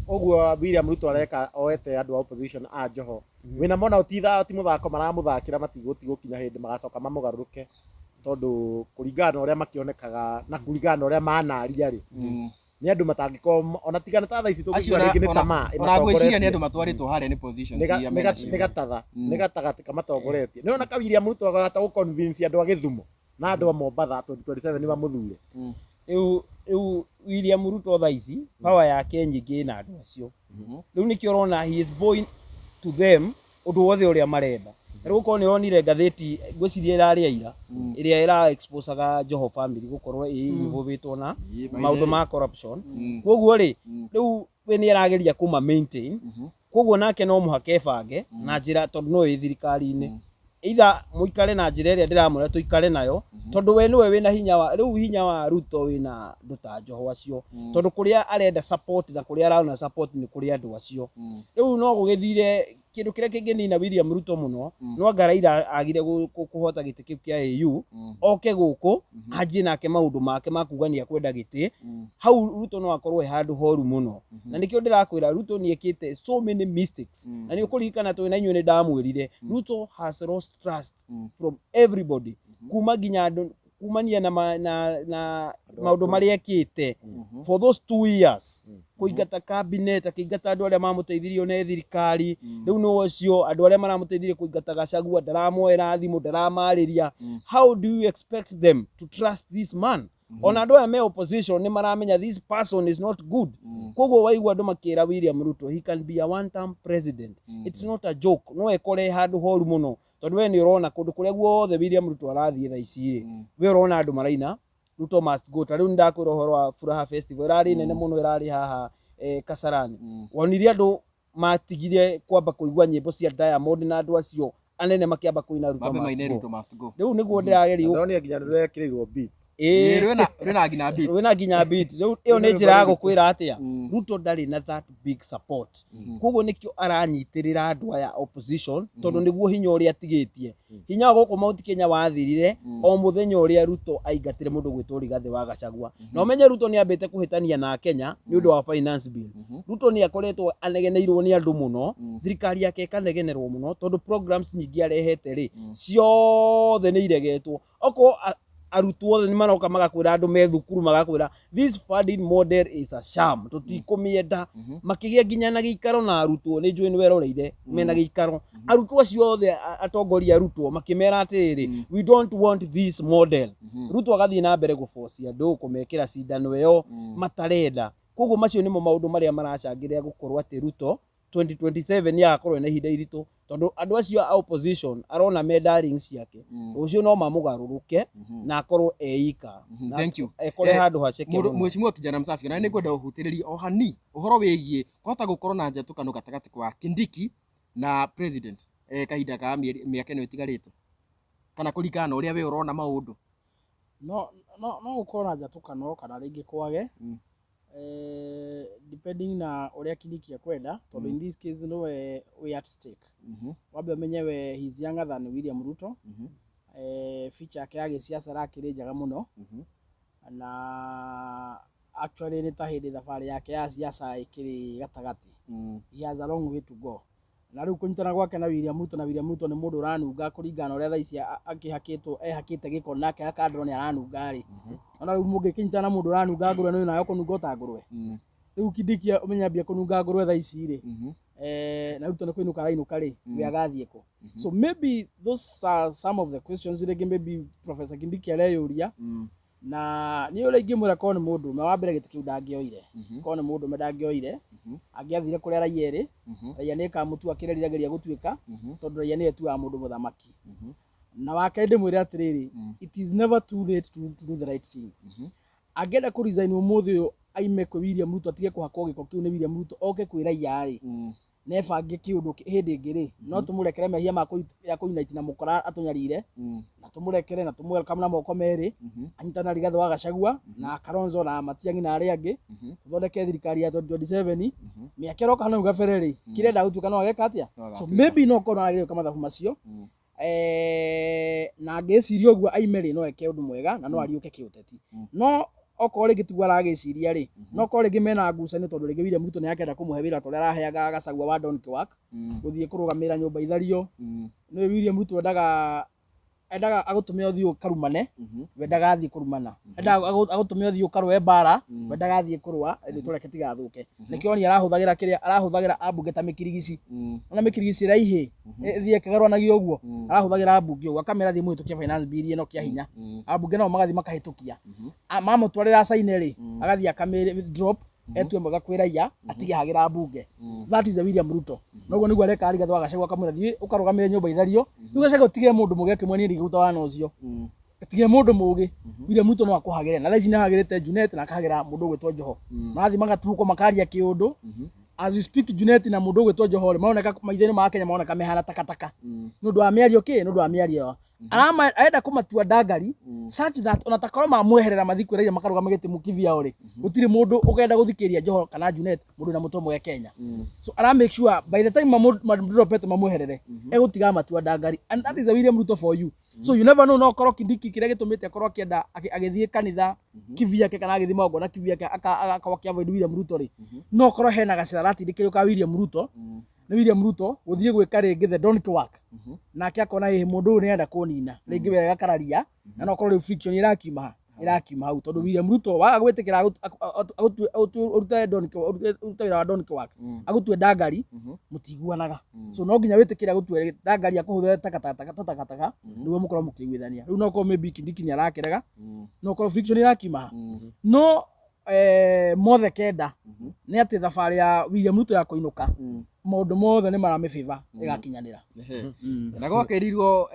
ũguo William Ruto areka oete andũ a opposition a Joho, wĩna mona ũtitha ti mũthako maramũthakĩra, matigũkinya hĩndĩ magacoka mamũgarũrũke, tondũ kũringana na ũrĩa makĩonekaga na kũringana na ũrĩa manaria rĩ, nĩ andũ matangĩkorwo ona tigana ta thaa ici Acio tũngĩigua rĩngĩ nĩ tamaa ona ngwĩciria nĩ ĩmatongoretie. andũ matwarĩtwo harĩa nĩ positions iria Nĩ menacio. nĩ gathatha nĩ gatagatĩ kamatongoretie. Nĩ ona ka William Ruto agahota gũ convince andũ a Gĩthumo na andũ a Mombatha 2027 nĩ mamũthure. Rĩu William Ruto thaa ici power yake nyingĩ ĩna andũ acio. Rĩu nĩkĩo ũrona he is bowing to them ũndũ wothe ũrĩa marenda. Rĩu gũkorwo nĩ ũronire ngathĩti, ngwĩciria ĩrarĩ ira, ĩrĩa ĩra exposaga Joho family gũkorwo ĩ involvĩtwo na maũndũ ma corruption. Koguo rĩ, rĩu we nĩ arageria kũma maintain. Koguo nake no mũhaka ebange na njĩra, tondũ no ĩ thirikari-inĩ, either mũikare na njĩra ĩrĩa ndĩramwĩra tũikare nayo, tondũ we nĩwe wĩna hinya wa rĩu, hinya wa Ruto wĩna andũ ta Joho acio, tondũ kũrĩa arenda support na kũrĩa arona support nĩ kũrĩ andũ acio. Rĩu no gũgĩthire kĩndũ kĩrĩa kĩngĩnina William Ruto mũno, no anga Raila agire kũhota gĩtĩ kĩu kĩa AU, oke gũkũ anjie nake maũndũ make ma kuga nĩ akwenda gĩtĩ, hau Ruto no akorwo e handũ horu mũno. Na nĩkĩo ndĩrakwĩra Ruto nĩ ekĩte so many mistakes, na nĩ ũkũririkana twĩ na inyuĩ nĩ ndamwĩrire Ruto has lost trust from everybody, kuma nginya andũ kumania na maũndũ marĩa ekĩte for those 2 years, kũingata cabinet, akĩingata andũ arĩa mamũteithirie nĩ thirikari. Rĩu nĩ ũcio andũ arĩa maramũteithirie kũingata Gachagua, ndaramoera thimũ, ndaramarĩria. How do you expect them to trust this man? Ona andũ aya me opposition nĩ maramenya this person is not good. Koguo waigua andũ makĩra William Ruto he can be a one term president, it's not a joke. No ekore handũ horu mũno, tondũ we nĩ ũrona kũndũ kũrĩa guothe William Ruto arathiĩ thaa ici rĩ, we ũrona andũ maraina Ruto must go. Ta rĩu nĩ ndakwĩra ũhoro wa Furaha Festival ĩrarĩ nene mũno, ĩrarĩ haha Kasarani. Wonire andũ matigire kwamba kũigua nyĩmbo cia Diamond na andũ acio anene makĩamba kũina Ruto Mambe must maine go. Ruto must go. Rĩu nĩguo ndĩrageria Ndĩronire nginya nĩ rũrekĩrĩirwo beat. Ĩĩ. Rwĩna nginya beat. Rwĩna nginya beat. Rĩu ĩyo nĩ njĩra ya gũkwĩra atĩa, Ruto ndarĩ na that big support. Koguo nĩkĩo aranyitĩrĩra andũ aya opposition, tondũ nĩguo hinya ũrĩa atigĩtie. Hinya wa gũkũ Mount Kenya wathirire o mũthenya ũrĩa Ruto aingatire mũndũ gwĩtwo Rigathĩ wa Gachagua. Na ũmenye Ruto nĩ ambĩte kũhĩtania na Kenya nĩ ũndũ wa finance bill. Ruto nĩ akoretwo anegeneirwo nĩ andũ mũno, thirikari yake ĩkanegenerwo mũno, tondũ programs nyingĩ arehete rĩ, ciothe nĩ iregetwo. Okorwo arutwo othe nĩ maroka magakwĩra, andũ me thukuru magakwĩra this funding model is a sham, tũtikũmĩenda. Makĩgĩa nginya na gĩikaro na arutwo, nĩ njũĩ nĩ weroreire mena gĩikaro, arutwo acio othe, atongoria arutwo makĩmera atĩrĩrĩ, "We don't want this model." Ruto agathiĩ na mbere gũbocia andũ, kũmekĩra cindano ĩyo matarenda. Koguo macio nĩmo maũndũ marĩa maracangĩrĩra gũkorwo atĩ Ruto 2027 nĩ agakorwo ena ihinda iritũ, tondũ andũ acio a opposition arona me darlings ciake, rũciũ no mamũgarũrũke na akorwo eika na Thank you. ekore handũ haceke mũno. Mheshimiwa Kijana Msafi, na nĩngwenda ũhutĩrĩrie o hani ũhoro wĩgiĩ kwahota gũkorwo na njatũkano gatagatĩ kwa Kindiki na president kahinda ka mĩaka ĩno ĩtigarĩte, kana kũringana na ũrĩa we ũrona maũndũ. No gũkorwo na njatũkano kana rĩngĩ kwage, depending na ũrĩa Kindiki ekwenda, tondũ in this case nĩwe wĩ at stake. Wambe ũmenye we he's younger than William Ruto. Future yake ya gĩsiasa ĩrakĩrĩ njega mũno, na actually nĩ ta hĩndĩ thabarĩ yake ya siasa ĩkĩrĩ gatagatĩ. He has a long way to go. Na rĩu kũnyitana gwake na William Ruto, na William Ruto nĩ mũndũ ũranunga kũringana na ũrĩa thaa ici akĩhakĩtwo, ehakĩte gĩko nake akandorwo nĩ aranunga rĩ. Ona rĩu mũngĩkĩnyitana na mũndũ ũranunga ngũrwe, nĩ nawe ũkũnunga o ta ngũrwe. Rĩu Kindiki ũmenye ambia kũnunga ngũrwe thaa ici rĩ, na Ruto nĩ kũinũka arainũka rĩ, we agathiĩ kũ? So maybe those are some of the questions rĩngĩ maybe Professor Kindiki areyũria. Na niĩ ũrĩa ingĩmwĩra, korwo nĩ mũndũrũme, wa mbere gĩtĩ kĩu ndangĩoire. Korwo nĩ mũndũrũme ndangĩoire, angĩathire kũrĩa raia ĩrĩ, raia nĩ ĩkamũtua kĩrĩa ĩriragĩria gũtuĩka, tondũ raia nĩyo ĩtuaga mũndũ mũthamaki. Na wa kerĩ ndĩmwĩre atĩrĩrĩ, it is never too late to do the right thing. Angĩenda kũ resign ũmũthĩ ũyũ, aime kwĩ William Ruto, atige kũhakwo gĩko kĩu nĩ William Ruto, oke kwĩ raia rĩ, nebange kĩũndũ hĩndĩ ĩngĩ rĩ, no tũmũrekere mehia ma ya kũ-unite na mũkora atũnyarire, na tũmũrekere na tũmũ-welcome na moko merĩ, anyitane na Rigathĩ wa Gachagua na Kalonzo na Matiang'i na arĩa angĩ, tũthondeke thirikari ya 2027. Mĩaka ĩroka hau gabere rĩ, kĩrĩa enda gũtuĩka no ageka atĩa. No So agatuĩka. maybe no korwo no agĩrĩire gwĩka mathabu macio, na angĩciria ũguo aime rĩ, no eke ũndũ mwega na no ariũke kĩũteti. No okorwo rĩngĩ tiguo aragĩciria rĩ, no korwo rĩngĩ mena ngucanio, tondũ rĩngĩ William Ruto nĩ akenda kũmũhe wĩra ta ũrĩa araheaga Gachagua wa donkey work, gũthiĩ kũrũgamĩrĩra nyũmba ithario. Nĩ William Ruto endaga agũtũme ũthiĩ ũkarumane, we ndagathiĩ kũrumana. Endaga agũtũme ũthiĩ ũkarũe mbara, we ndagathiĩ kũrũa. Rĩtwa rĩake tigathũke. Nĩkĩo oni arahũthagĩra kĩrĩa arahũthagĩra ambunge ta mĩkirigici. Ona mĩkirigici ĩraihĩ ĩthiĩ ĩkĩgarũranagia ũguo, arahũthagĩra ambunge ũguo, akamera thiĩ mũhĩtũkie finance bill ĩno kĩa hinya. Ambunge nao magathiĩ makahĩtũkia. Mamũtwarĩra caine rĩ, agathiĩ akamĩ drop, etue mwega kwĩ raia, atige hagĩra mbunge. That is a William Ruto. Noguo nĩguo areka Rigathĩ wa Gachagua, akamwĩra thiĩ ũkarũgamĩrĩre nyũmba ithario. Rĩu Gachagua tigire mũndũ mũgĩ akĩmwĩra niĩ ndingĩruta wana ũcio, tigire mũndũ mũgĩ. William Ruto no akũhagĩre, na thaa ici nĩ ahagĩrĩte Junet na akahagĩra mũndũ ũgwĩtwo Joho. Marathiĩ magatuũkwo makaria kĩũndũ. As you speak, Junet na mũndũ ũgwĩtwo Joho rĩ, maroneka maitho-inĩ ma Kenya maroneka mehana takataka nĩ ũndũ wa mĩario kĩ, nĩ ũndũ wa mĩario yao. Arama arenda kũmatua ndangari such that ona takorwo mamweherera mathiĩ kwĩ Raila makarũgama gĩtĩ kivyao rĩ, gũtirĩ mũndũ ũkenda gũthikĩrĩria Joho kana Junet, mũndũ wĩna mũtwe mwega Kenya. So ara make sure by the time mamudropete mamweherere, egũtiga matua ndangari, and that is a William Ruto for you. So you never know, no korwo Kindiki kĩrĩa gĩtũmĩte akorwo akĩenda agĩthiĩ kanitha kivyake kana agĩthiĩ magongona kivyake, akakorwo akĩ-avoid William Ruto rĩ, no korwo hena gacĩra aratindĩkĩrĩrio ka William Ruto, nĩ William Ruto gũthiĩ gwĩka rĩngĩ the donkey work, nake akona ĩ mũndũ ũyũ nĩarenda kũnina rĩngĩ wega gakararia, na no korwo rĩu friction ĩrakiuma ha, ĩrakiuma hau, tondũ William Ruto waga gwĩtĩkĩra ũrute donkey, ũrute wĩra wa donkey work, agũtue ndangari, mũtiguanaga. So no nginya wĩtĩkĩre agũtue ndangari, akũhũthĩre takataka ta takataka nĩguo mũkorwo mũkĩiguithania. Rĩu no korwo maybe Kindiki nĩ arakĩrega, no korwo friction ĩrakiuma ha, no mothe kenda. Nĩ atĩ thabarĩ ya William Ruto ya kũinũka, maũndũ mothe nĩ maramĩbĩba ĩgakinyanĩra. Na gwakĩrirwo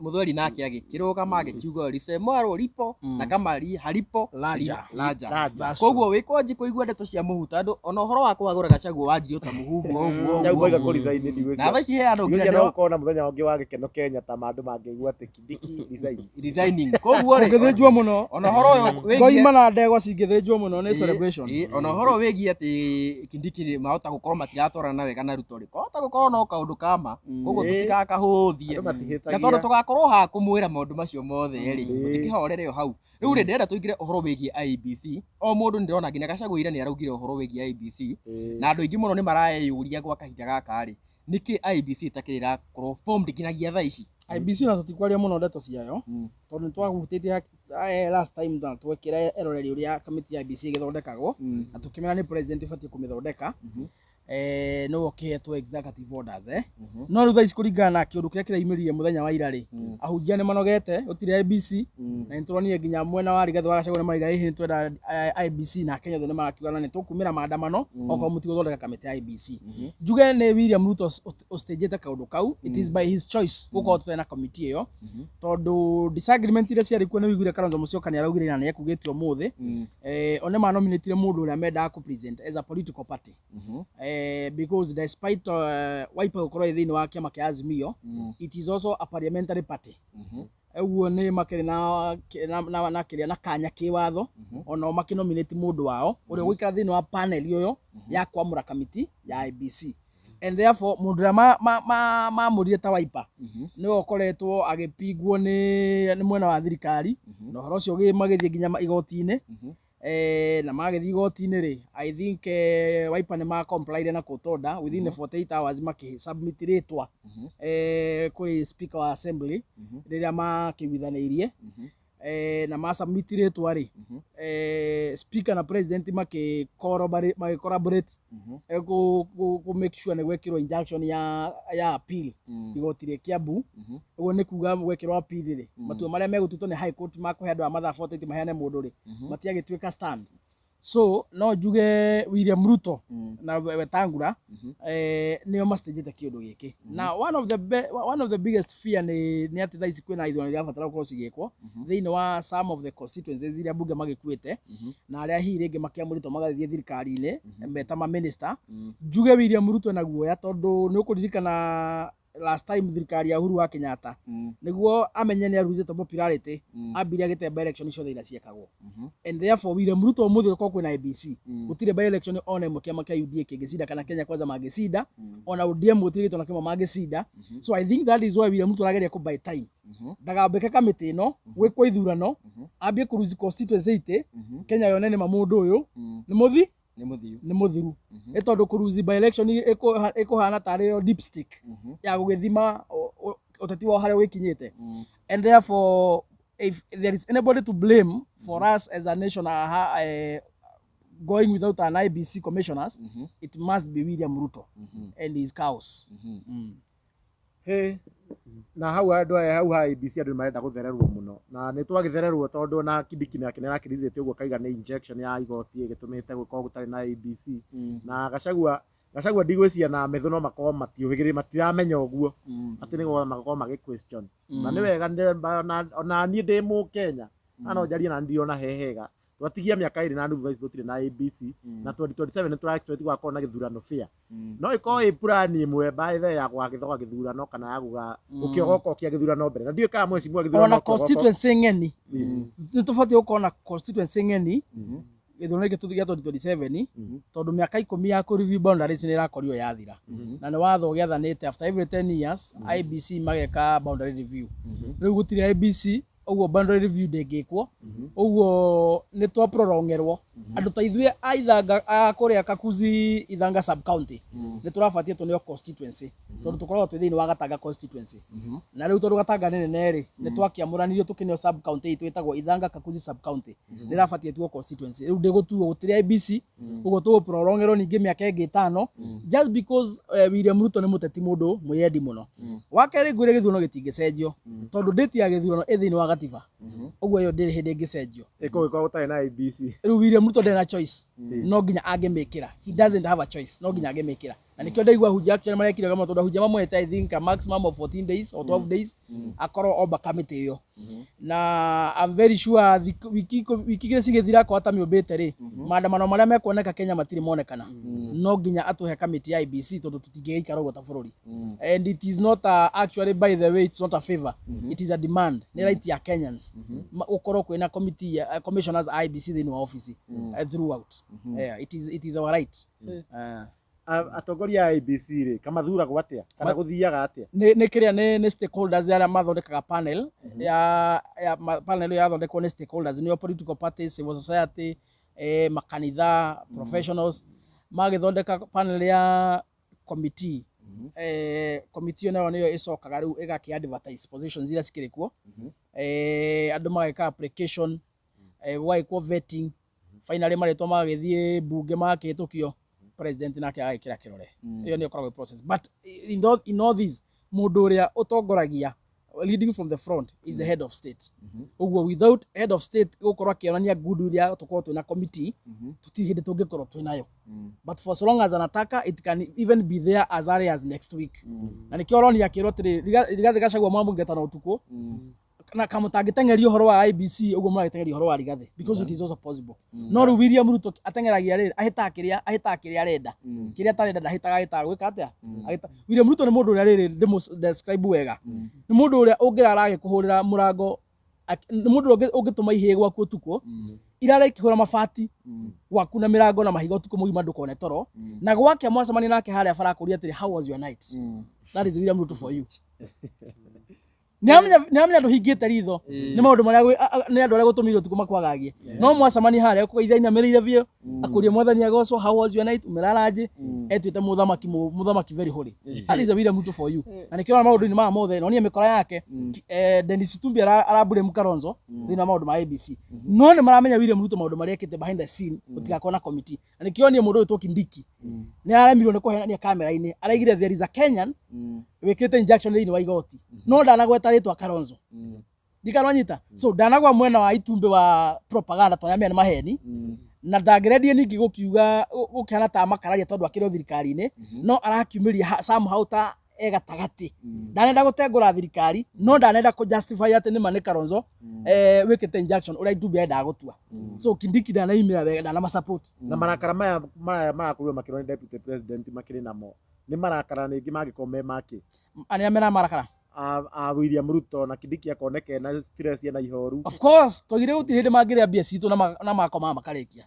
Muthweri nake agĩkĩrũgama agĩkiuga lisemwaro lipo na kama halipo Laja. Laja. Laja. Koguo wĩ kwanji kũigua ndeto cia mũhu tondũ ona ũhoro wa kũhagũra Gachagua wanjirie ta mũhuhu ũguo Rĩu ũguo. moiga kũ resign ndigwĩciria. Na thaa ici he andũ nginya Ndigwĩciria no ndĩro- gũkorwo na mũthenya ũngĩ wa gĩkeno Kenya ta ma andũ mangĩigua atĩ Kindiki resigns. resigning. Koguo rĩ, Ũngĩthĩnjwo mũno, ona ũhoro ũyũ wĩgiĩ ngoima na ndegwa cingĩthĩnjwo mũno nĩ celebration. Ona ũhoro wĩgiĩ atĩ Kindiki rĩ, mahota gũkorwo matiratwarana wega na Ruto rĩ, kwahota gũkorwo no kaũndũ kama koguo tũtikakahũthie, Andũ matihĩtagia. na tondũ tũgakorwo haha kũmwĩra maũndũ macio mothe rĩ, mũtikĩhorere o hau. Rĩu rĩ, ndĩrenda tũingĩre ũhoro wĩgiĩ IEBC. O mũndũ nĩ ndĩrona nginya Gachagua ira nĩ araugire ũhoro wĩgiĩ IEBC, na andũ aingĩ mũno nĩ mareyũria gwa kahinda gaka rĩ, nĩkĩ IEBC ĩtakĩrĩ ĩrakorwo formed nginyagia thaa ici? IBC ona tũtikwaria mũno ndeto ciayo, tondũ nĩ twahutĩtie last time na twekĩra eroreri ũrĩa kamĩtĩ ya IEBC ĩgĩthondekagwo, na tũkĩmera nĩ president ũbatiĩ kũmĩthondeka, nĩwe ũkĩhetwo executive orders. No rĩu thaa ici, kũringana na kĩũndũ kĩrĩa kĩraimĩrire mũthenya wa ira rĩ, ahunjia nĩ manogete gũtirĩ IEBC, na nĩ tũronire nginya mwena wa Rigathĩ wa Gachagua nĩ maraiga ĩhĩ nĩ twenda IEBC, na Kenya othe nĩ marakiuga na nĩ tũkumĩra maandamano okorwo mũtigũthondeka kamĩtĩ ya IEBC. Njuge nĩ William Ruto ũstĩnjĩte kaũndũ kau. It is by his choice gũkorwo tũtarĩ na kamĩtĩ ĩyo, tondũ disagreement iria ciarĩ kuo, nĩ wĩiguire Kalonzo Musyoka nĩ araugire na nĩ ekugĩte ũmũthĩ, o nĩ manominatire mũndũ ũrĩa mendaga kũ present as a political party, because despite Wiper gũkorwo ĩ thĩinĩ wa kĩama kĩa Azimio, it is also a parliamentary party. Ũguo nĩ makĩrĩ na kĩrĩa na kanya kĩwatho onao makĩnominate mũndũ wao ũrĩa ũgũikara thĩinĩ wa panel ĩyo ya kwamũra kamĩtĩ ya IEBC, and therefore mũndũ ũrĩa mamũrire ta Wiper nĩwe ũkoretwo agĩpingwo nĩ mwena wa thirikari, na ũhoro ũcio magĩthiĩ nginya igoti-inĩ. Na magĩthiĩ igoti-inĩ rĩ, I think Wiper nĩ ma complyire na court order within the 48 hours, makĩ submit rĩtwa kũrĩ speaker wa assembly rĩrĩa makĩiguithanĩirie. Na ma submit rĩtwa rĩ, speaker na president makĩ collaborate kũ make sure nĩ gwekĩrwo injunction ya appeal igoti rĩa Kiambu. Ũguo nĩ kuga gwekĩrwo appeal rĩ, matua marĩa megũtuĩtwo nĩ high court makũhe andũ a mathaa 48 maheane mũndũ rĩ, matiagĩtuĩka stand. So no njuge William Ruto na Wetangula nĩo mastĩnjĩte kĩũndũ gĩkĩ. Na one of the biggest fear nĩ atĩ thaa ici kwĩna ithurano irabatara gũkorwo cigĩkwo thĩinĩ wa some of the constituencies iria mbunge magĩkuĩte, na arĩa hihi rĩngĩ makĩamũrĩtwo magathiĩ thirikari-inĩ meta ma minister. Njuge William Ruto na guoya, tondũ nĩ ũkũririkana last time thirikari ya Uhuru wa Kenyatta, nĩguo amenye nĩ aruzĩte popularity, ambire agĩte by election ciothe iria ciekagwo. And therefore William Ruto ũmũthĩ gũkorwo kwĩna IEBC, gũtirĩ by election ona ĩmwe kĩama kĩa UDA kĩngĩcinda, kana Kenya Kwanza mangĩcinda, ona ODM gũtirĩ gĩtĩ ona kĩmwe mangĩcinda. So I think that is why William Ruto arageria kũ buy time, ndagambĩke kamĩtĩ ĩno gwĩkwo ithurano, ambie kũruzi constituency itĩ Kenya yone nĩma mũndũ ũyũ nĩ mũthi Nĩ mũthiu. Nĩ mũthiru, nĩ tondũ kũruzi by election ĩkũhana tarĩ yo dipstick ya gũgĩthima ũteti wao harĩa wĩkinyĩte. And therefore if there is anybody to blame for us as a nation going without an IEBC commissioners, it must be William Ruto and his cows. Hĩ, na hau andũ aya hau ha IEBC, andũ nĩ marenda gũthererwo mũno, na nĩ twagĩthererwo tondũ na Kindiki nake nĩ arakĩricĩte ũguo, kaiga nĩ injection ya igoti ĩgĩtũmĩte gũkorwo gũtarĩ na IEBC. Na Gachagua ndigwĩciria na Methu no makorwo matiũhĩgĩrĩire, matiramenya ũguo atĩ nĩ makorwo magĩ question. Na nĩ wega ona niĩ ndĩ mũkenya na no njarie, na ndirona he hega twatigia mĩaka 2.5 thaa ici tũtirĩ na IEBC, na 2027 nĩ tũra expect gũgakorwo na gĩthurano fair. No ĩkorwo ĩ plan ĩmwe by the way ya gũgagĩthoga gĩthurano kana ya gũkĩogokokia gĩthurano mbere, na ndiũĩ kana mheshimiwa gĩthurano Ona kĩogoko- constituency ng'eni, nĩ tũbatiĩ gũkorwo na constituency ng'eni gĩthurano gĩkĩ gĩa 2027, tondũ mĩaka 10 ya kũ review boundaries nĩ ĩrakorirwo yathira, na nĩ watho ũgĩathanĩte after every 10 years IEBC mageka boundary review. Rĩu gũtirĩ IEBC, ũguo boundary review ndĩngĩkwo. Ũguo nĩ twa prolongerwo. Andũ ta ithuĩ a Ithanga, a kũrĩa Kakuzi Ithanga sub county, nĩ tũrabatie tũneo constituency, tondũ tũkoragwo twĩ thĩinĩ wa Gatanga constituency. Na rĩu tondũ Gatanga nĩ nene rĩ, nĩ twakĩamũranirio tũkĩneo sub county itũ ĩtagwo Ithanga Kakuzi sub county, nĩ ĩrabatie tuo constituency. Rĩu ndĩgũtuo, gũtirĩ IEBC, ũguo tũgũprolongerwo ningĩ mĩaka ĩngĩ 5, just because William Ruto nĩ mũteti mũndũ mwĩyendi mũno. Wa kerĩ, ngwĩre gĩthurano gĩtingĩcenjio, tondũ date ya gĩthurano ĩ thĩinĩ wa gatiba. katiba. Ũguo ĩyo ndĩrĩ hĩndĩ ĩngĩcenjio. Ĩkũgĩkorwo gũtarĩ na IEBC. Rĩu William Ruto ndarĩ na choice, no nginya angĩmĩkĩra. He doesn't have a choice, no nginya angĩmĩkĩra. Na nĩkĩo ndaigua ahunjia actually marekire wega mũno, tondũ ahunjia mamwete I think a maximum of 14 days or 12 days akorwo omba kamĩtĩ ĩyo. Na I'm very sure wiki igĩrĩ cigĩthira akorwo atamĩũmbĩte rĩ, maandamano marĩa mekuoneka Kenya matirĩ monekana. No nginya atũhe kamĩtĩ ya IEBC, tondũ tũtingĩgĩikara ũguo ta bũrũri. And it is not a, actually, by the way, it's not a favor, it is a demand, nĩ right ya Kenyans gũkorwo kwĩna committee ya commissioners a IEBC thĩinĩ wa office throughout. Yeah, it is our right. Atongoria a IEBC rĩ, kamathuragwo atĩa kana gũthiaga atĩa? Nĩ kĩrĩa nĩ stakeholders arĩa mathondekaga panel ya panel ĩyo yathondekwo nĩ stakeholders, nĩo political parties, civil society, makanitha, professionals, magĩthondeka panel ya committee. Committee ĩyo nayo nĩyo ĩcokaga rĩu ĩgakĩ advertise positions iria cikĩrĩ kuo, andũ mageka application, gũgagĩkwo vetting, finally marĩtwa magagĩthiĩ mbunge, magakĩhĩtũkio, president nake agagĩkĩra kĩrore. Ĩyo nĩyo ĩkoragwo ĩ process, but in all this, mũndũ ũrĩa ũtongoragia, leading from the front, is the head of state. Ũguo without head of state gũkorwo akĩonania goodwill ya tũkorwo twĩna committee, tũtirĩ hĩndĩ tũngĩkorwo twĩnayo. But for so long as anataka, it can even be there as early as next week. Na nĩkĩo ũronia akĩrwo atĩrĩ, Rigathĩ Gachagua mwamũngeta ũtukũ na kamũtangĩteng'eria ũhoro wa IEBC ũguo mũragĩteng'eria ũhoro wa Rigathĩ, because it is also possible. No rĩu William Ruto ateng'eragia rĩrĩ, ahĩtaga kĩrĩa, ahĩtaga kĩrĩa arenda, kĩrĩa atarenda ndahĩtaga. Ahĩtaga gwĩka atĩa? William Ruto nĩ mũndũ ũrĩa rĩrĩ ndĩmũ describe wega, nĩ mũndũ ũrĩa ũngĩrara agĩkũhũrĩra mũrango, nĩ mũndũ ũrĩa ũngĩtũma ihĩĩ gwaku ũtukũ irara ikĩhũra mabati gwaku na mĩrango na mahiga ũtukũ mũgima ndũkone toro, na gwakĩa mwacemania nake harĩa bara akũria atĩrĩ, "How was your night?" That is William Ruto for you. Nĩamenya ndũhingĩte ritho nĩ maũndũ marĩa nĩ andũ arĩa gũtũmire ũtukũ makwagagie, no mwacemania harĩa kũgeithia inamĩrĩire biũ, akũrie, "Mwathani agocwo, how was your night, umelalaje?" Etuĩte mũthamaki, mũthamaki very holy. That is a William Ruto for you. Na nĩkĩo ũrona maũndũ-inĩ maya mothe nonie mĩkora yake, Dennis Itumbi arablame Kalonzo thĩinĩ wa maũndũ ma IEBC, no nĩ maramenya William Ruto maũndũ marĩa ekĩte behind the scene gũtigakorwo na committee. Na nĩkĩo niĩ mũndũ ũyũ Kindiki nĩ araremirwo nĩ kũhenania kamera-inĩ, araigire there is a Kenyan wĩkĩte injection thĩinĩ wa igoti, no ndanagweta rĩtwa Kalonzo, ndikanwanyita. So ndanagwa mwena wa Itumbĩ wa propaganda tondũ nĩ maheni, na ndangĩrendia ningĩ gũkiuga gũkĩhana ta makararia tondũ akĩrĩ o thirikari-inĩ, no arakiumĩria somehow ta e gatagatĩ. Ndanenda gũtengũra thirikari, no ndanenda kũ justify atĩ nĩma nĩ Kalonzo wĩkĩte injection ũrĩa Itumbĩ endaga gũtua. So Kindiki ndanaimĩra wega, ndanamasupport. Na marakara maya marakorirwo makĩrwo nĩ deputy president makĩrĩ namo, nĩ marakara ningĩ mangĩkorwo me makĩ? Arĩa mena marakara? A William Ruto na Kindiki akoneka ena stress, ena ihoru. Of course, twagire gũtirĩ hĩndĩ mangĩrĩa mbia citũ na makoma makarĩkia.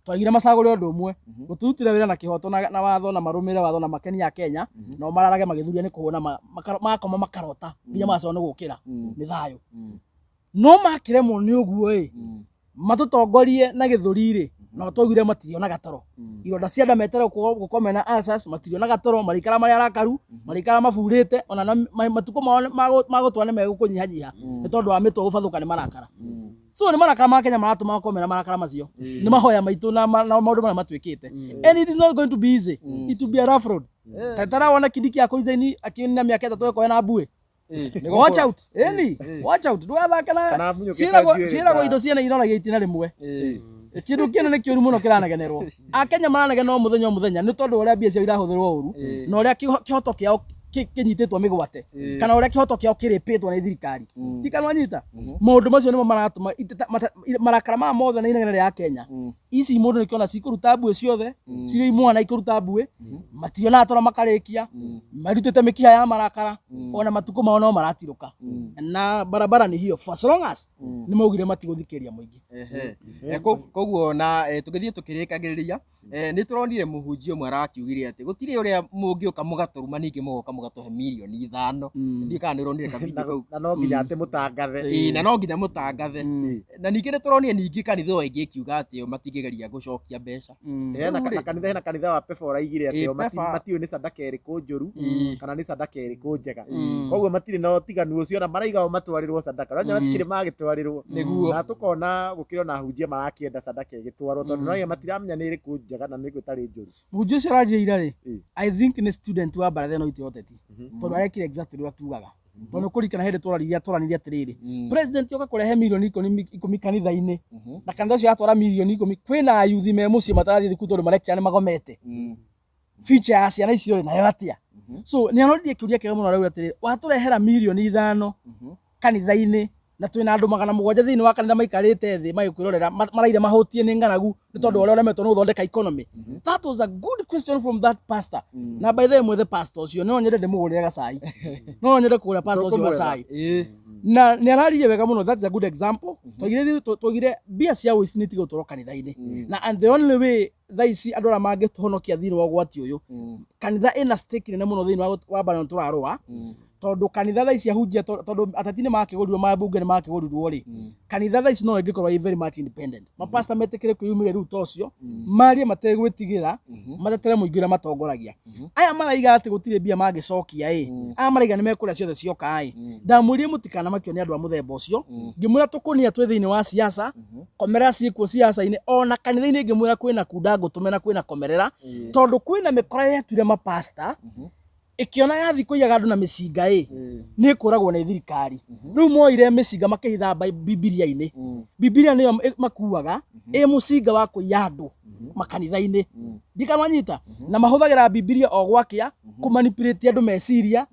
Twagire macagũre ũndũ ũmwe, gũtũrutĩra wĩra na kĩhoto na watho, na marũmĩrĩre watho na makenia a Kenya, no mararage magĩthuria nĩ kũhũna makoma makarota nginya magacoka nĩ gũkĩra nĩ thayũ. No makĩremwo nĩ ũguo ĩ, matũtongorie na gĩthũri rĩ, no twaugire matirionaga toro, ironda cia nda metere gũkorwo mena ulcers, matirionaga toro, marĩikara marĩ arakaru, marĩikara maburĩte, ona na matukũ mao ma gũtũra nĩ megũkũnyihanyiha nĩ tondũ wa mĩtwe gũbathũka nĩ marakara. So nĩ marakara ma Kenya maratũma makorwo mena marakara macio, nĩ mahoya maitũ na maũndũ marĩa matuĩkĩte. And it is not going to be easy, it will be a rough road. Tarawona Kindiki akũresign akĩnina mĩaka 3 ekorwo na mbuĩ. Watch out, ĩni watch out, ndũgathake na Kana amunyũkĩte ciĩragwo njuĩrĩ ciĩragwo indo ciene iroragia itina rĩmwe. Kĩndũ kĩno nĩ kĩũru mũno kĩranegenerwo. Akenya maranegenwo mũthenya o mũthenya nĩ tondũ wa ũrĩa mbia ciao irahũthĩrwo ũru, na ũrĩa kĩhoto kĩao kĩnyitĩtwo mĩgwate, kana ũrĩa kĩhoto kĩao kĩrĩpĩtwo nĩ thirikari. Ndikanwanyita maũndũ macio nĩmo maratũma marakara maya mothe na inegene rĩa Kenya. Ici mũndũ nĩkĩona cikũruta mbuĩ ciothe cirĩ imwana ikũruta mbuĩ, mationaga toro makarĩkia, marutĩte mĩkiha ya marakara, ona matukũ mao no maratirũka na barabara nĩ hiyo, for as long as nĩ maugire matigũthikĩrĩria mũingĩ. Ehe. Koguo na tũgĩthiĩ tũkĩrĩkagĩrĩria, nĩ tũronire mũhunjia ũmwe arakiugire atĩ gũtirĩ ũrĩa mũngĩũka mũgatũruma ningĩ mũgoka mũgatũhe 5 mirioni. Ndiũĩ kana nĩ ũronire kavideo kau. Na no nginya atĩ mũtangathe. Ĩĩ, na no nginya mũtangathe. Na ningĩ nĩ tũronire ningĩ kanitha ũyũ ĩngĩ ĩkiuga atĩ o matingĩgeria gũcokia mbeca. Hena Rĩu rĩ- na kanitha, hena kanitha wa Pefa ũraigire atĩ Ĩĩ, o Pefa. matiũĩ nĩ sadaka ĩrĩkũ njũru kana nĩ sadaka ĩrĩkũ njega, Ĩĩ. koguo matirĩ na ũtiganu ũcio, ona maraiga o matwarĩrwo sadaka no matikĩrĩ magĩtwarĩrwo. Nĩguo. Na tũkona gũkĩrĩ ona ahunjia marakĩenda sadaka ĩgĩtwarwo tondũ no matiramenya nĩ ĩrĩkũ njega na nĩ ĩrĩkũ ĩtarĩ njũru. Mũhunjia ũcio ũrarire ira rĩ, Ĩĩ. I think nĩ student wa baratha ĩno itũ ya ũteti, tondũ arekire exactly ũrĩa tugaga. Tondũ nĩ kũririkana hĩndĩ twaranirie atĩrĩrĩ, president oka kũrehe mirioni 10 kanitha-inĩ, na kanitha ũcio atwara mirioni 10, kwĩna ayuthi me mũciĩ matarathiĩ thukuru tondũ marekira nĩ magomete. Future ya ciana icio rĩ, nayo atĩa? So nĩ aroririe kĩũria kĩega mũno, arauga atĩrĩrĩ, watũrehera mirioni 5 kanitha-inĩ na twĩna andũ 700 thĩinĩ wa kanitha maikarĩte thĩ magĩkwĩrorera, maraire mahũtie nĩ ng'aragu nĩ tondũ ũrĩa ũremetwo nĩ gũthondeka economy. That was a good question from that pastor. Na by the way, mwethe pastor ũcio, no nyende ndĩmũgũrĩre gacai, no nyende kũgũrĩra pastor ũcio gacai, na nĩ araririe wega mũno. That's a good example. Twaigire mbia cia ũici nĩ itige gũtwarwo kanitha-inĩ, na and the only way thaa ici andũ arĩa mangĩtũhonokia thĩinĩ wa ũgwati ũyũ, kanitha ĩna stake nene mũno thĩinĩ wa mbara ĩno tũrarũa, tondũ kanitha thaa ici ahunjia, tondũ ateti nĩ makĩgũrirwo, mambunge nĩ makĩgũrirwo rĩ, kanitha thaa ici no ĩngĩkorwo ĩ very much independent. Mapasta metĩkĩre kwĩyumĩria rĩu ta ũcio, marie mategwĩtigĩra, matetere mũingĩ ũrĩa matongoragia. Aya maraiga atĩ gũtirĩ mbia mangĩcokia ĩ, aya maraiga nĩ mekũrĩa ciothe cioka ĩ, ndamwĩrire mũtikanamakio nĩ andũ a mũthemba ũcio. Ngĩmwĩra tũkũnia twĩ thĩinĩ wa siasa, komerera ciĩkuo siasa-inĩ, ona kanitha-inĩ ngĩmwĩra kwĩna kunda ngũtũme na kwĩna komerera, tondũ kwĩna mĩkora yetuire mapasta ĩkĩona yathi kũiyaga andũ na mĩcinga ĩ, nĩ ĩkũragwo nĩ thirikari. Rĩu moire mĩcinga makĩhitha bibilia-inĩ. Bibilia nĩyo makuaga ĩ mũcinga wa kũiya andũ makanitha-inĩ, ndikanwanyita, na mahũthagĩra bibilia o gwakĩa kũmanipulate andũ meciria,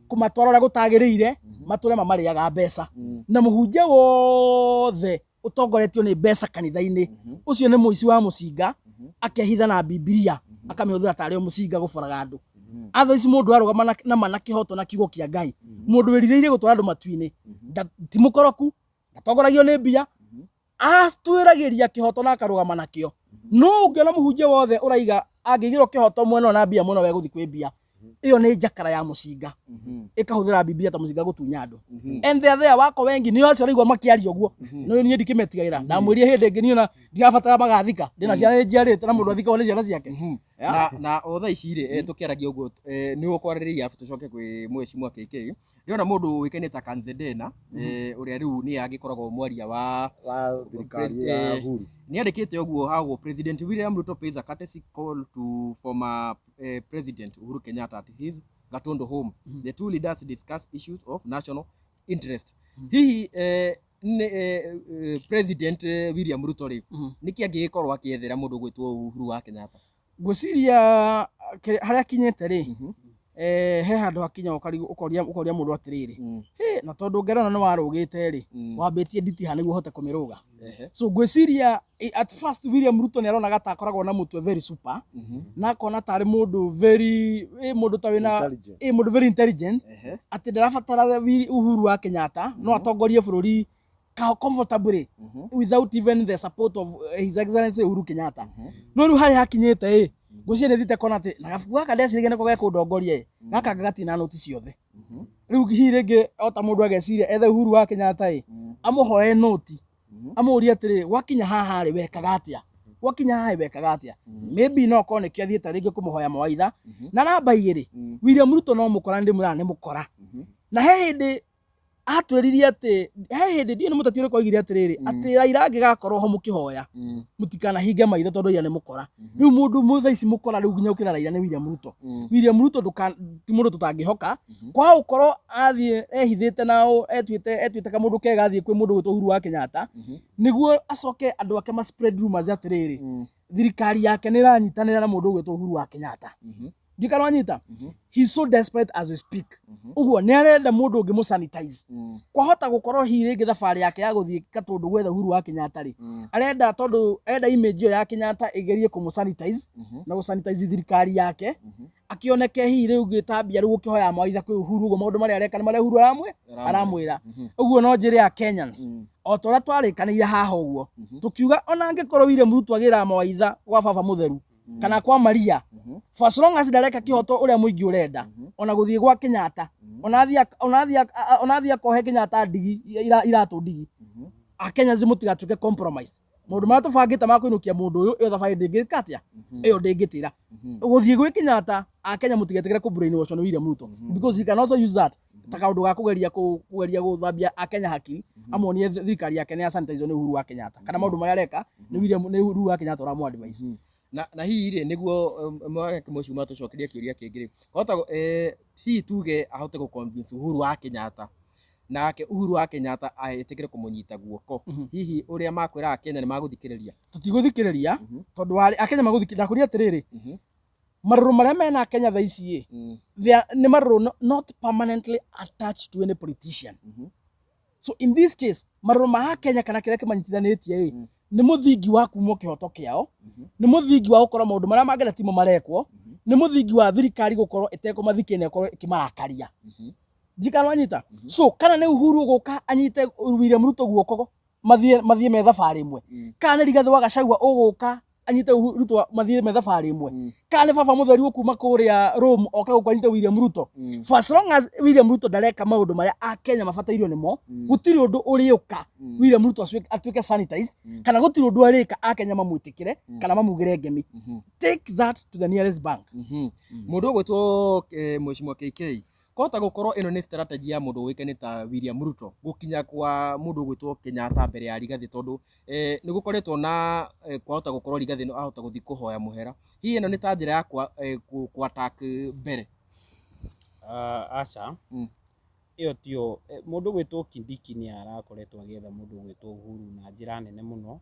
kũmatwara ũrĩa gũtagĩrĩire, matũre mamarĩaga mbeca. Na mũhunjia wothe ũtongoretio nĩ mbeca kanitha-inĩ ũcio nĩ mũici wa mũcinga, akehitha na bibilia akamĩhũthĩra tarĩ o mũcinga gũboraga andũ. Otherwise mũndũ arũgama na ma na kĩhoto na kiugo kĩa Ngai, mũndũ wĩrirĩirie gũtwara andũ matu-inĩ, ti mũkoroku, ndatongoragio nĩ mbia, atwĩragĩria kĩhoto na akarũgama nakĩo. No ũngĩona mũhunjia wothe ũraiga angĩigĩrwo kĩhoto mwena ũyũ na mbia mwena ũyũ, egũthiĩ kwĩ mbia, ĩyo nĩ njakara ya mũcinga ĩkahũthĩra bibilia ta mũcinga gũtunya andũ. And they are there, wako wengi, nĩo acio ũraigua makĩaria ũguo. No niĩ ndikĩmetigagĩra, ndamwĩrire hĩndĩ ĩngĩ niĩ ona ndirabatara magathika, ndĩna ciana nĩ njiarĩte, na mũndũ athikagwo nĩ ciana ciake. Yeah. Na o thaa ici rĩ, tũkĩaragia ũguo, nĩ ũkwarĩrĩria arabu tũcoke kwĩ mheshimiwa KK. Ndĩrona mũndũ ũĩkaine ta Kanzedena, ũrĩa rĩu nĩye angĩkoragwo mwaria wa wa thirikari ya Uhuru. Nĩ andĩkĩte ũguo hagwo, "President William Ruto pays a courtesy call to former President Uhuru Kenyatta at his Gatundu home. The two leaders discuss issues of national interest." Hihi nĩ President William Ruto rĩ, nĩkĩ angĩgĩkorwo akĩethera mũndũ gwĩtwo Uhuru wa Kenyatta? Ngwĩciria harĩa akinyĩte rĩ, he handũ hakinya ũkoria mũndũ atĩrĩrĩ, "Hĩ, na tondũ ngerona nĩ warũgĩte rĩ, wambĩtie nditiha nĩguo ũhote kũmĩrũga?" So ngwĩciria at first William Ruto nĩ aronaga ta akoragwo na mũtwe very super, na akona tarĩ mũndũ very mũndũ ta wĩna Intelligent. Mũndũ very intelligent, atĩ ndarabatara Uhuru wa Kenyatta, no atongorie bũrũri comfortably without even the support of His Excellency Uhuru Kenyatta. No rĩu harĩa hakinyĩte ĩ, ngwĩciria nĩ thiĩte kona atĩ na gabuku gaka ndeciragia nĩko gekũndongoria ĩ, gaka gatina noti ciothe. Rĩu hihi rĩngĩ o ta mũndũ ageciria ethe Uhuru wa Kenyatta ĩ, amũhoe noti, amũrie atĩrĩ, "Gwakinya haha rĩ, wekaga atĩa? Gwakinya haha rĩ, wekaga atĩa?" Maybe no korwo nĩkĩo athiĩte rĩngĩ kũmũhoya mawaitha. Na namba 2, William Ruto no mũkora, nĩ ndĩmwĩraga nĩ mũkora, na he hĩndĩ atwĩririe atĩ, he hĩndĩ ndiũĩ nĩ mũteti ũrĩkũ oigire atĩrĩrĩ, atĩ Raila angĩgakorwo ho mũkĩhoya mũtikanahinge maitho tondũ Raila nĩ mũkora. Rĩu mũndũ thaa ici mũkora rĩu nginya gũkĩra Raila nĩ William Ruto. William Ruto ti mũndũ tũtangĩhoka kwa gũkorwo athiĩ ehithĩte na etuĩte kamũndũ kega, athiĩ kwĩ mũndũ gwĩtwo Uhuru wa Kenyatta nĩguo acoke andũ ake ma spread rumors atĩrĩrĩ, thirikari yake nĩ ĩranyitanĩra na mũndũ ũgwĩtwo Uhuru wa Kenyatta. Ndikana wanyita, he's so desperate as we speak. Ũguo nĩ arenda mũndũ ũngĩ mũsanitize. Kwahota gũkorwo hihi rĩngĩ thabarĩ yake ya gũthiĩ Gatũndũ gwetha Uhuru wa Kenyatta rĩ, arenda tondũ arenda image ĩyo ya Kenyatta ĩgerie kũmũsanitize na gũsanitize thirikari yake, akĩoneke hihi rĩu gĩtambia rĩu gũkĩhoya mawaitha kwĩ Uhuru. Ũguo maũndũ marĩa areka nĩ marĩa Uhuru aramwĩra. Ũguo no njĩre ya Kenyans, o ta ũrĩa twarĩkanĩire haha ũguo, tũkiuga ona angĩkorwo William Ruto agĩraga mawaitha gwa baba mũtheru kana kwa Maria, for as long as ndareka kĩhoto ũrĩa mũingĩ ũrenda, ona gũthiĩ gwa Kenyatta, ona athiĩ akohe Kenyatta ndigi iratũ ndigi, Akenyans mũtigatuĩke compromise. Maũndũ marĩa tũbangĩte ma kũinũkia mũndũ ũyũ, ĩyo thabarĩ ndĩngĩka atĩa, ĩyo ndĩngĩtĩra gũthiĩ gwĩ Kenyatta. Akenya mũtigetĩkĩre kũ brainwash nĩ William Ruto, because he can also use that ta kaũndũ ga kũgeria gũthambia Akenya hakiri, amonie thirikari yake nĩ ya sanitize nĩ Uhuru wa Kenyatta, kana maũndũ marĩa areka nĩ William, nĩ Uhuru wa Kenyatta ũramũ advise. Na hihi rĩ, nĩguo mwage mũcuma tũcokerie kĩũria kĩngĩ rĩ, kwahota hihi tuge ahote gũ convince Uhuru wa Kenyatta, nake Uhuru wa Kenyatta etĩkĩre kũmũnyita guoko, hihi ũrĩa makwĩraga Kenya nĩ magũthikĩrĩria? Tũtigũthikĩrĩria, tondũ warĩ akenya magũthikĩrĩria. Ndakũria atĩrĩrĩ, marũrũ marĩa mena Kenya thaa ici ĩ, they are, nĩ marũrũ not permanently attached to any politician. So in this case, marũrũ ma Kenya kana kĩrĩa kĩmanyitithanĩtie ĩ, nĩ mũthingi wa kumwo kĩhoto kĩao, nĩ mũthingi wa gũkorwo maũndũ marĩa mangĩenda timo marekwo, nĩ mũthingi wa thirikari gũkorwo ĩtekũmathikĩrĩria na ĩkorwo ĩkĩmarakaria. Njikana wanyita. So kana nĩ Uhuru ũgũka anyite William Ruto guoko mathiĩ me thabarĩ ĩmwe, kana nĩ Rigathĩ wa Gachagua ũgũka anyite Uhuru Ruto mathiĩ me thabarĩ ĩmwe, kana nĩ baba mũtheru ũkuma kũrĩa Rome oke gũkũ anyite William Ruto, for as long as William Ruto ndareka maũndũ marĩa akenya mabatairio nĩmo, gũtirĩ ũndũ ũrĩũka William Ruto atuĩke sanitized, kana gũtirĩ ũndũ arĩka akenya mamwĩtĩkĩre kana mamugĩre ngemi. Take that to the nearest bank. Mũndũ ũgwĩtwo Mheshimiwa KK, kwahota gũkorwo ĩno nĩ strategy ya mũndũ ũĩkaine ta William Ruto gũkinya kwa mũndũ ũgwĩtwo Kenyatta mbere ya Rigathĩ, tondũ nĩ gũkoretwo na kwahota gũkorwo Rigathĩ no ahota gũthiĩ kũhoya mũhera. Hihi ĩno nĩ ta njĩra ya kwa attack mbere? Aca. Ĩyo tiyo mũndũ ũgwĩtwo Kindiki nĩ arakoretwo agĩetha mũndũ ũgwĩtwo Uhuru na njĩra nene mũno,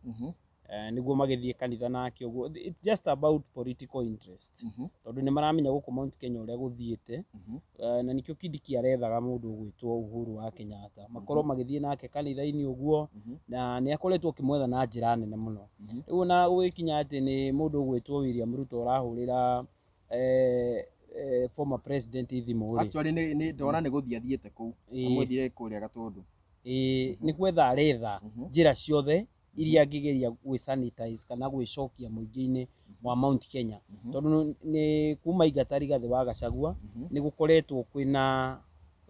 nĩguo magĩthiĩ kanitha nake ũguo. It's just about political interest, tondũ nĩ maramenya gũkũ Mount Kenya ũrĩa gũthiĩte, na nĩkĩo Kindiki arethaga mũndũ ũgwĩtwo Uhuru wa Kenyatta makorwo magĩthiĩ nake kanitha-inĩ ũguo, na nĩ akoretwo akĩmwetha na njĩra nene mũno. Rĩu ona gũgĩkinya atĩ nĩ mũndũ ũgwĩtwo William Ruto ũrahũrĩra former president thimũ rĩ, Actually nĩ ndona nĩ gũthiĩ athiĩte kũu. Amwethire kũrĩa Gatũndũ. Ĩĩ, nĩ gwetha aretha njĩra ciothe iria angĩgeria gwĩ sanitize kana gwĩcokia mũingĩ-inĩ wa Mount Kenya, tondũ nĩ kuma ingata Rigathĩ wa Gachagua nĩ gũkoretwo kwĩna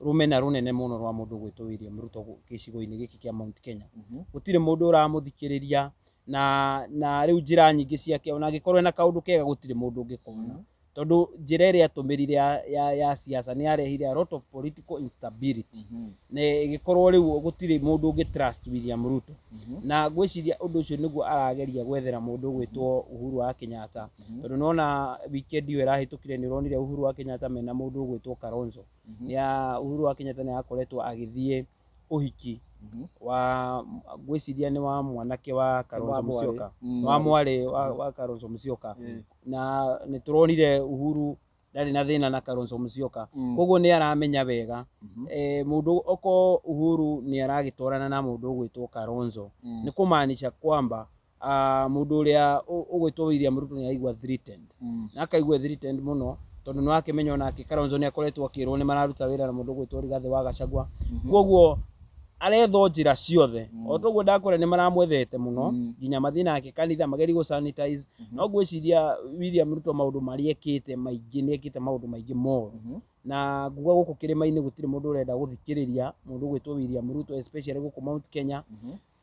rũmena rũnene mũno rwa mũndũ ũgwĩtwo William Ruto gĩcigo-inĩ gĩkĩ kĩa Mount Kenya. Gũtirĩ mũndũ ũramũthikĩrĩria, na rĩu njĩra nyingĩ ciake, ona angĩkorwo ena kaũndũ kega, gũtirĩ mũndũ ũngĩkona, tondũ njĩra ĩrĩa atũmĩrire ya siasa nĩ yarehire a lot of political instability, na ĩgĩkorwo rĩu gũtirĩ mũndũ ũngĩ trust William Ruto. Na ngwĩciria ũndũ ũcio nĩguo arageria gwethera mũndũ ũgwĩtwo Uhuru wa Kenyatta, tondũ nona weekend ĩyo ĩrahĩtũkire nĩ ũronire Uhuru wa Kenyatta mena mũndũ ũgwĩtwo Kalonzo. Nĩa Uhuru wa Kenyatta nĩ akoretwo agĩthiĩ ũhiki wa, ngwĩciria nĩ wa mwanake wa Kalonzo Wa mwarĩ. Musyoka, wa mwarĩ wa Kalonzo Musyoka, na nĩ tũronire Uhuru ndarĩ na thĩna na Kalonzo Musyoka. Koguo nĩ aramenya wega mũndũ oko Uhuru nĩ aragĩtwarana na mũndũ ũgwĩtwo Kalonzo, nĩ kũmaanisha kwamba mũndũ ũrĩa ũgwĩtwo William Ruto nĩ aigua threatened, na akaigua threatened mũno, tondũ nĩ wakĩmenya onake Kalonzo nĩ akoretwo akĩrwo nĩ mararuta wĩra na mũndũ ũgwĩtwo Rigathĩ wa Gachagua. Koguo arethwo njĩra ciothe. O toguo ndakwĩra, nĩ maramwethete mũno nginya mathiĩ nake kanitha magerie gũ sanitize. No ngwĩciria William Ruto maũndũ marĩa ekĩte maingĩ, nĩ ekĩte maũndũ maingĩ moru, na nguga gũkũ kĩrĩma-inĩ gũtirĩ mũndũ ũrenda gũthikĩrĩria mũndũ ũgwĩtwo William Ruto, especially gũkũ Mount Kenya,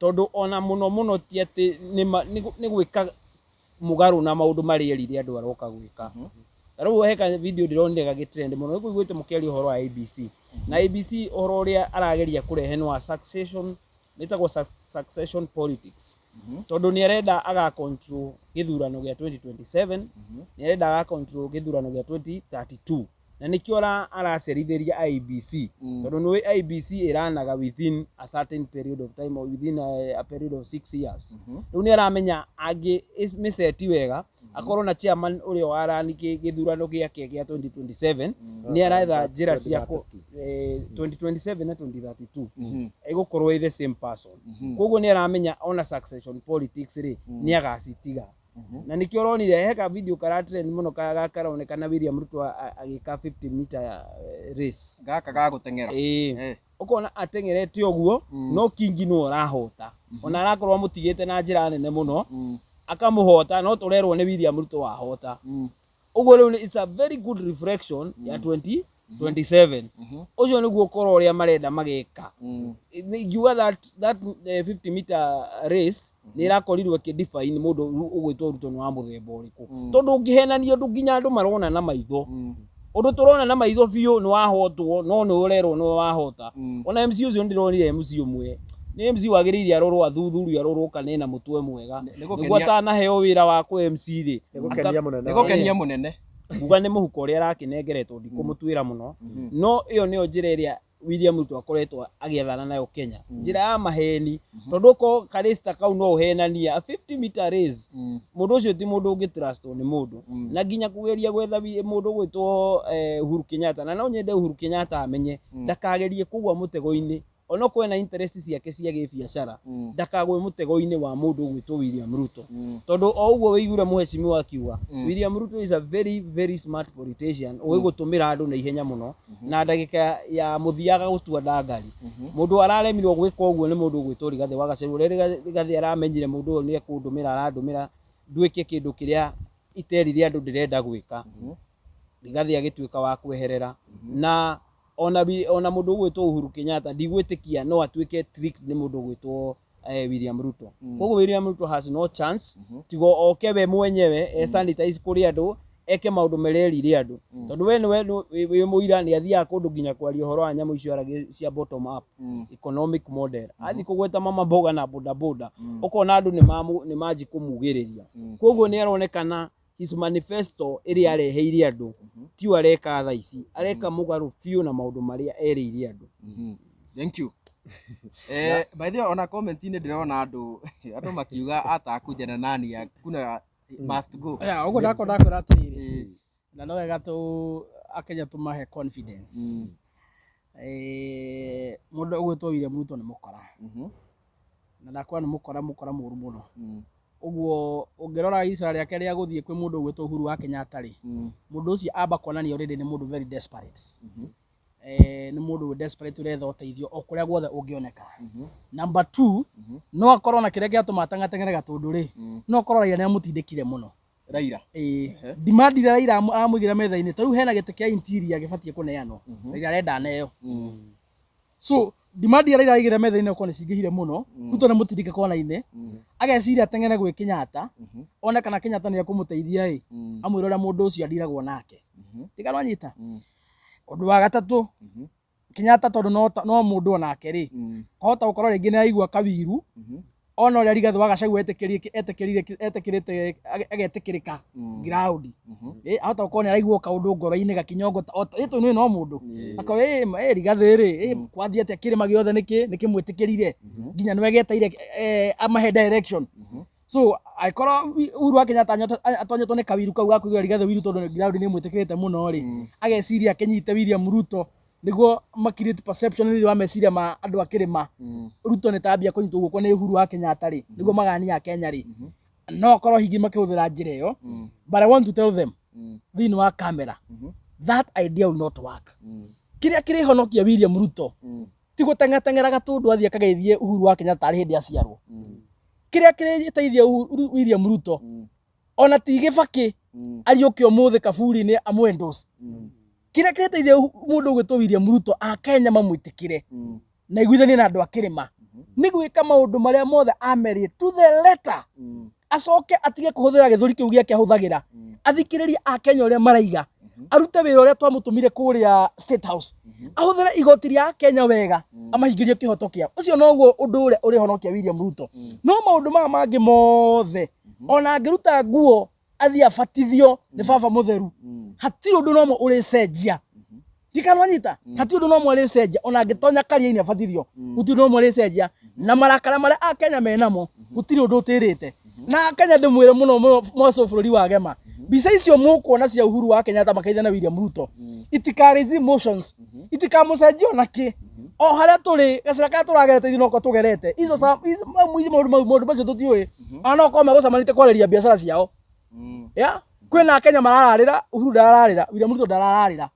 tondũ ona mũno mũno ti atĩ nĩ gwĩka mũgarũ na maũndũ marĩa erire andũ aroka gwĩka. Ta rĩu he ka video ndĩronire gagĩtrend mũno, nĩ kũiguĩte mũkĩaria ũhoro wa ABC, na ABC ũhoro ũrĩa arageria kũrehe nĩ wa succession, nĩtagwo succession politics, tondũ nĩ arenda aga control gĩthurano gĩa 2027, nĩ arenda aga control gĩthurano gĩa 2032, na nĩkĩo aracerithĩria IEBC, tondũ nĩ IEBC ĩranaga within a certain period of time or within a period of 6 years. Rĩu nĩ aramenya angĩ mĩceti wega akorwo na chairman ũrĩa warani gĩthurano gĩake gĩa 2027, nĩ aretha njĩra cia 2027 na 2032 ĩgũkorwo ĩ the same person. Koguo nĩ aramenya ona succession politics rĩ, nĩ agacitiga, na nĩkĩo ũronire he ka video karatrend mũno karonekana William Ruto agĩka 50 meter race. Gaka ga gũteng'era. Ĩĩ. Ũkona ateng'erete ũguo, no Kingi no ũrahota, ona arakorwo amũtigĩte na njĩra nene mũno, akamũhota, no tũrerwo nĩ William Ruto wahota. Ũguo rĩu it's a very good reflection ya 2027. Ũcio nĩguo ũkorwo ũrĩa marenda mageka. Ingiuga that 50 meter race nĩ ĩrakorirwo ĩkĩdefine mũndũ ũgwĩtwo Ruto nĩ wa mũthemba ũrĩkũ, tondũ ũngĩhenania ũndũ nginya andũ marona na maitho, ũndũ tũrona na maitho biũ nĩ wahotwo, no nĩ ũrerwo nĩ wahota. Ona MC ũcio ndĩronire MC ũmwe Nĩ MC wagĩrĩire arorwo athuthurio, arorwo kana ena mũtwe mwega. Nĩ gũkenia- Nĩguo atanaheo wĩra wa kũ MC rĩ. Nĩ gũkenia mũnene. Nĩ gũkenia mũnene. Kuga nĩ mũhuko ũrĩa arakĩnengeretwo ndikũmũtuĩra mũno. No ĩyo nĩyo njĩra ĩrĩa William Ruto akoretwo agĩethana nayo Kenya. Njĩra ya maheni. Tondũ okorwo karĩsta kau no ũhenanie, a 50 meter race. Mũndũ ũcio ti mũndũ ũngĩ trustwo nĩ mũndũ. Na nginya kũgeria gwetha mũndũ ũgwĩtwo Uhuru Kenyatta. Na no nyende Uhuru Kenyatta amenye ndakagerie kũgwa mũtego-inĩ. Onokorwo ena interest ciake cia gĩbiacara, ndakagwe mũtego-inĩ wa mũndũ ũgwĩtwo William Ruto. Tondũ o ũguo wĩiguire mũhecimiwa akiuga, William Ruto is a very very smart politician, ũĩ gũtũmĩra andũ na ihenya mũno, na ndagĩka ya mũthia agagũtua ndangari. Mũndũ araremirwo gwĩka ũguo nĩ mũndũ ũgwĩtwo Rigathĩ wa Gachagua. Ũrĩa Rigathĩ aramenyire mũndũ ũyũ nĩ ekũndũmĩra, arandũmĩra nduĩke kĩndũ kĩrĩa iterire andũ ndĩrenda gwĩka. Rigathĩ agĩtuĩka wa kweherera. Na ona mũndũ ũgwĩtwo Uhuru Kenyatta ndigwĩtĩkia no atuĩke tricked nĩ mũndũ ũgwĩtwo William Ruto. Koguo William Ruto has no chance, tigo oke we mwenyewe e sanitize kũrĩ andũ, eke maũndũ marĩa erire andũ. Tondũ we nĩwe wĩ mũira nĩ athiaga kũndũ nginya kwaria ũhoro wa nyamũ icio aragia cia bottom up economic model. Athiĩ kũgweta mama mboga na boda boda, ũkona andũ nĩ manji kũmugĩrĩria. Koguo nĩ aronekana his manifesto ĩrĩa areheire andũ tio areka thaa ici, areka mũgarũ biũ na maũndũ marĩa erĩire andũ. Thank you. By the way, ona comment-inĩ ndĩrona andũ makiuga atakuja na nani ya kuna must go. Yeah, ũguo ndakwĩra atĩrĩrĩ, na no wega tũ Akenya tũmahe confidence. Mũndũ ũgwĩtwo William Ruto nĩ mũkora. Na ndakwĩra nĩ mũkora, mũkora mũru mũno. Ũguo ũngĩrora ica rĩake rĩa gũthiĩ kwĩ mũndũ ũgwĩtwo Uhuru wa Kenyatta rĩ, mũndũ ũcio amba kuonania already nĩ mũndũ very desperate. Nĩ mũndũ wĩ desperate ũretha ũteithio o kũrĩa guothe ũngĩoneka. Number 2, no akorwo na kĩrĩa gĩatũma ateng'ateng'ere Gatũndũ rĩ, no akorwo Raila nĩ amũtindĩkire mũno. Raila. Demand ĩrĩa Raila amũigĩra metha-inĩ, ta rĩu hena gĩtĩ kĩa interior gĩbatiĩ kũneanwo. Raila arenda aneo. So demand ĩrĩa Raila aigĩra metha-inĩ okorwo nĩ cingĩhire mũno, Ruto nĩ mũtindĩke kona-inĩ, ageciria ateng'ere gwĩ Kenyatta, one kana Kenyatta nĩ ekũmũteithia ĩ, amwĩre ũrĩa mũndũ ũcio andiragwo nake. Tiga nĩwanyita? Ũndũ wa gatatũ, Kenyatta tondũ no mũndũ onake rĩ, ahota gũkorwo rĩngĩ nĩ araigua kawiru, ona ũrĩa Rigathĩ wa Gachagua etĩkĩrĩte agetĩkĩrĩka ground. Ahota gũkorwo nĩ araigua kaũndũ ngoro-inĩ gakinyongo ta, tondũ nĩ no mũndũ. Akoiga, Rigathĩ rĩ, kwathiĩ atĩa kĩrĩma gĩothe nĩkĩmwĩtĩkĩrire, nginya nĩwe geteire, amahe direction. So angĩkorwo Uhuru wa Kenyatta atonyetwo nĩ kawiru kau ga kũigua Rigathĩ wiru tondũ ground nĩ ĩmwĩtĩkĩrĩte mũno rĩ, ageciria akĩnyite William Ruto nĩguo ma create perception thĩinĩ wa meciria ma andũ a kĩrĩma. Ruto nĩ tambia kũnyitwo guoko nĩ Uhuru wa Kenyatta rĩ, nĩguo magania a Kenya rĩ. No akorwo hihi makĩhũthĩra njĩra ĩyo, but I want to tell them thĩinĩ wa camera, that idea will not work. Kĩrĩa kĩrĩhonokia William Ruto ti gũteng'ateng'era Gatũndũ athiĩ akageithie Uhuru wa Kenyatta tarĩ hĩndĩ aciarwo. Kĩrĩa kĩrĩteithia William Ruto ona ti Gĩbakĩ ariũke ũmũthĩ kaburi-inĩ amwendorse. Kĩrĩa kĩrĩteithia mũndũ ũgwĩtwo William Ruto a Kenya mamwĩtĩkĩre na iguithanie na andũ a kĩrĩma nĩ gwĩka maũndũ marĩa mothe amerie to the letter, acoke atige kũhũthĩra gĩthũri kĩu gĩake ahũthagĩra, athikĩrĩrie a Kenya ũrĩa maraiga, arute wĩra ũrĩa twamũtũmire kũrĩa State House, ahũthĩre igoti rĩa Kenya wega, amahingĩrie kĩhoto kĩao. Ũcio noguo ũndũ ũrĩa ũrĩhonokia William Ruto. No maũndũ maya mangĩ mothe, ona angĩruta nguo athiĩ abatithio nĩ baba mũtheru, hatirĩ ũndũ nomwe ũrĩcenjia. Ndikanwanyita, hatirĩ ũndũ nomwe ũrĩcenjia. Ona angĩtonya karia-inĩ abatithio, gũtirĩ ũndũ nomwe ũrĩcenjia. Na marakara marĩa a Kenya menamo, gũtirĩ ũndũ ũtĩrĩte. Na Kenya ndĩmwĩre mũno mũno mwaco bũrũri wa Gema, mbica icio mũkuona cia Uhuru wa Kenyatta makĩaria na William Ruto, itika raise emotions, itikamũcenjia ona kĩ. O harĩa tũrĩ, gacĩra karĩa tũragerete ithuĩ noko tũgerete. Icio maũndũ macio tũtiũĩ. Ona no korwo megũcemanĩtie kwarĩria biacara ciao. Yeah? Kwĩna Kenya marararĩra, Uhuru ndarararĩra, William Ruto ndarararĩra.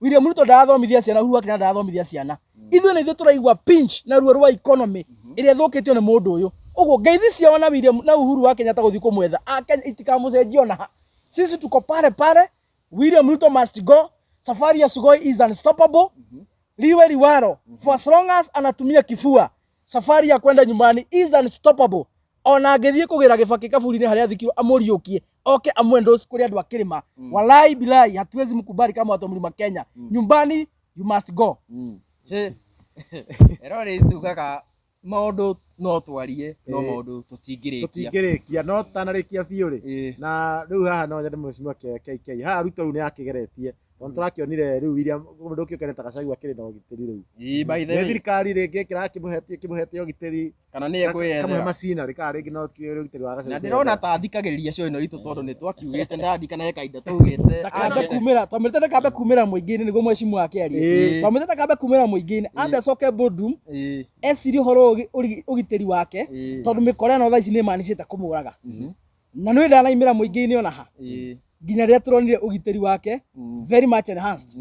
William Ruto ndarathomithia ciana, Uhuru wa Kenyatta ndarathomithia ciana. Ithuĩ nĩ ithuĩ tũraigua pinch na ruo rwa economy ĩrĩa ĩthũkĩtio nĩ mũndũ ũyũ. Ũguo ngeithi ciao na William na Uhuru wa Kenyatta gũthiĩ kũmwetha, a Kenya itikamũcenjia ona ha. Sisi tuko pale pale, William Ruto must go. Safari ya Sugoi is unstoppable. Liwe liwalo, for as long as anatumia kifua, safari ya kwenda nyumbani is unstoppable. Ona angĩthiĩ kũgĩra Gĩbakĩ kaburi-inĩ harĩa athikirwo amũriũkie, oke amwendorse kũrĩ andũ a kĩrĩma. Walai bilai, hatuwezi mkubali kama watu wa Mlima Kenya. Nyumbani you must go. Ero rĩ tugaga Maũndũ no twarie no Ĩĩ. maũndũ tũtingĩrĩkia. Tũtingĩrĩkia, no tanarĩkia biũ rĩ, Ĩĩ. na rĩu haha no nyende mheshimiwa KK haha Ruto rĩu nĩ akĩgeretie, tondũ tũrakĩonire rĩu William mũndũ ũkĩũkene ta Gachagua akĩrĩ na ũgitĩri rĩu. Ĩĩ, by the Nĩ way, thirikari rĩngĩ kĩrakĩmũhete ũgitĩri, kana nĩye kamũhe kwĩyethera. macinarĩ, kana rĩngĩ no ũgitĩri wa Gachagua Na ndĩrona kwĩyethera. ta thikagĩrĩria show ĩno itũ tondũ nĩ twakiugĩte ndandikana he kahinda twaugĩte Ndakambe angĩenda- kumĩra, twamwĩrĩte ndakambe kumĩra mũingĩ-inĩ nĩguo mheshimiwa wake arie. Ĩĩ. Twamwĩrĩte ndakambe kumĩra mũingĩ-inĩ, ambe acoke boardroom, Ĩĩ. ecirie ũhoro wa ũgitĩri wake, Ĩĩ. tondũ mĩkora ĩno thaa ici nĩ ĩmanicĩte kũmũraga. Na nĩ ndanaimĩra mũingĩ-inĩ ona ha. Ĩĩ. Nginya rĩrĩa tũronire ũgitĩri wake very much enhanced.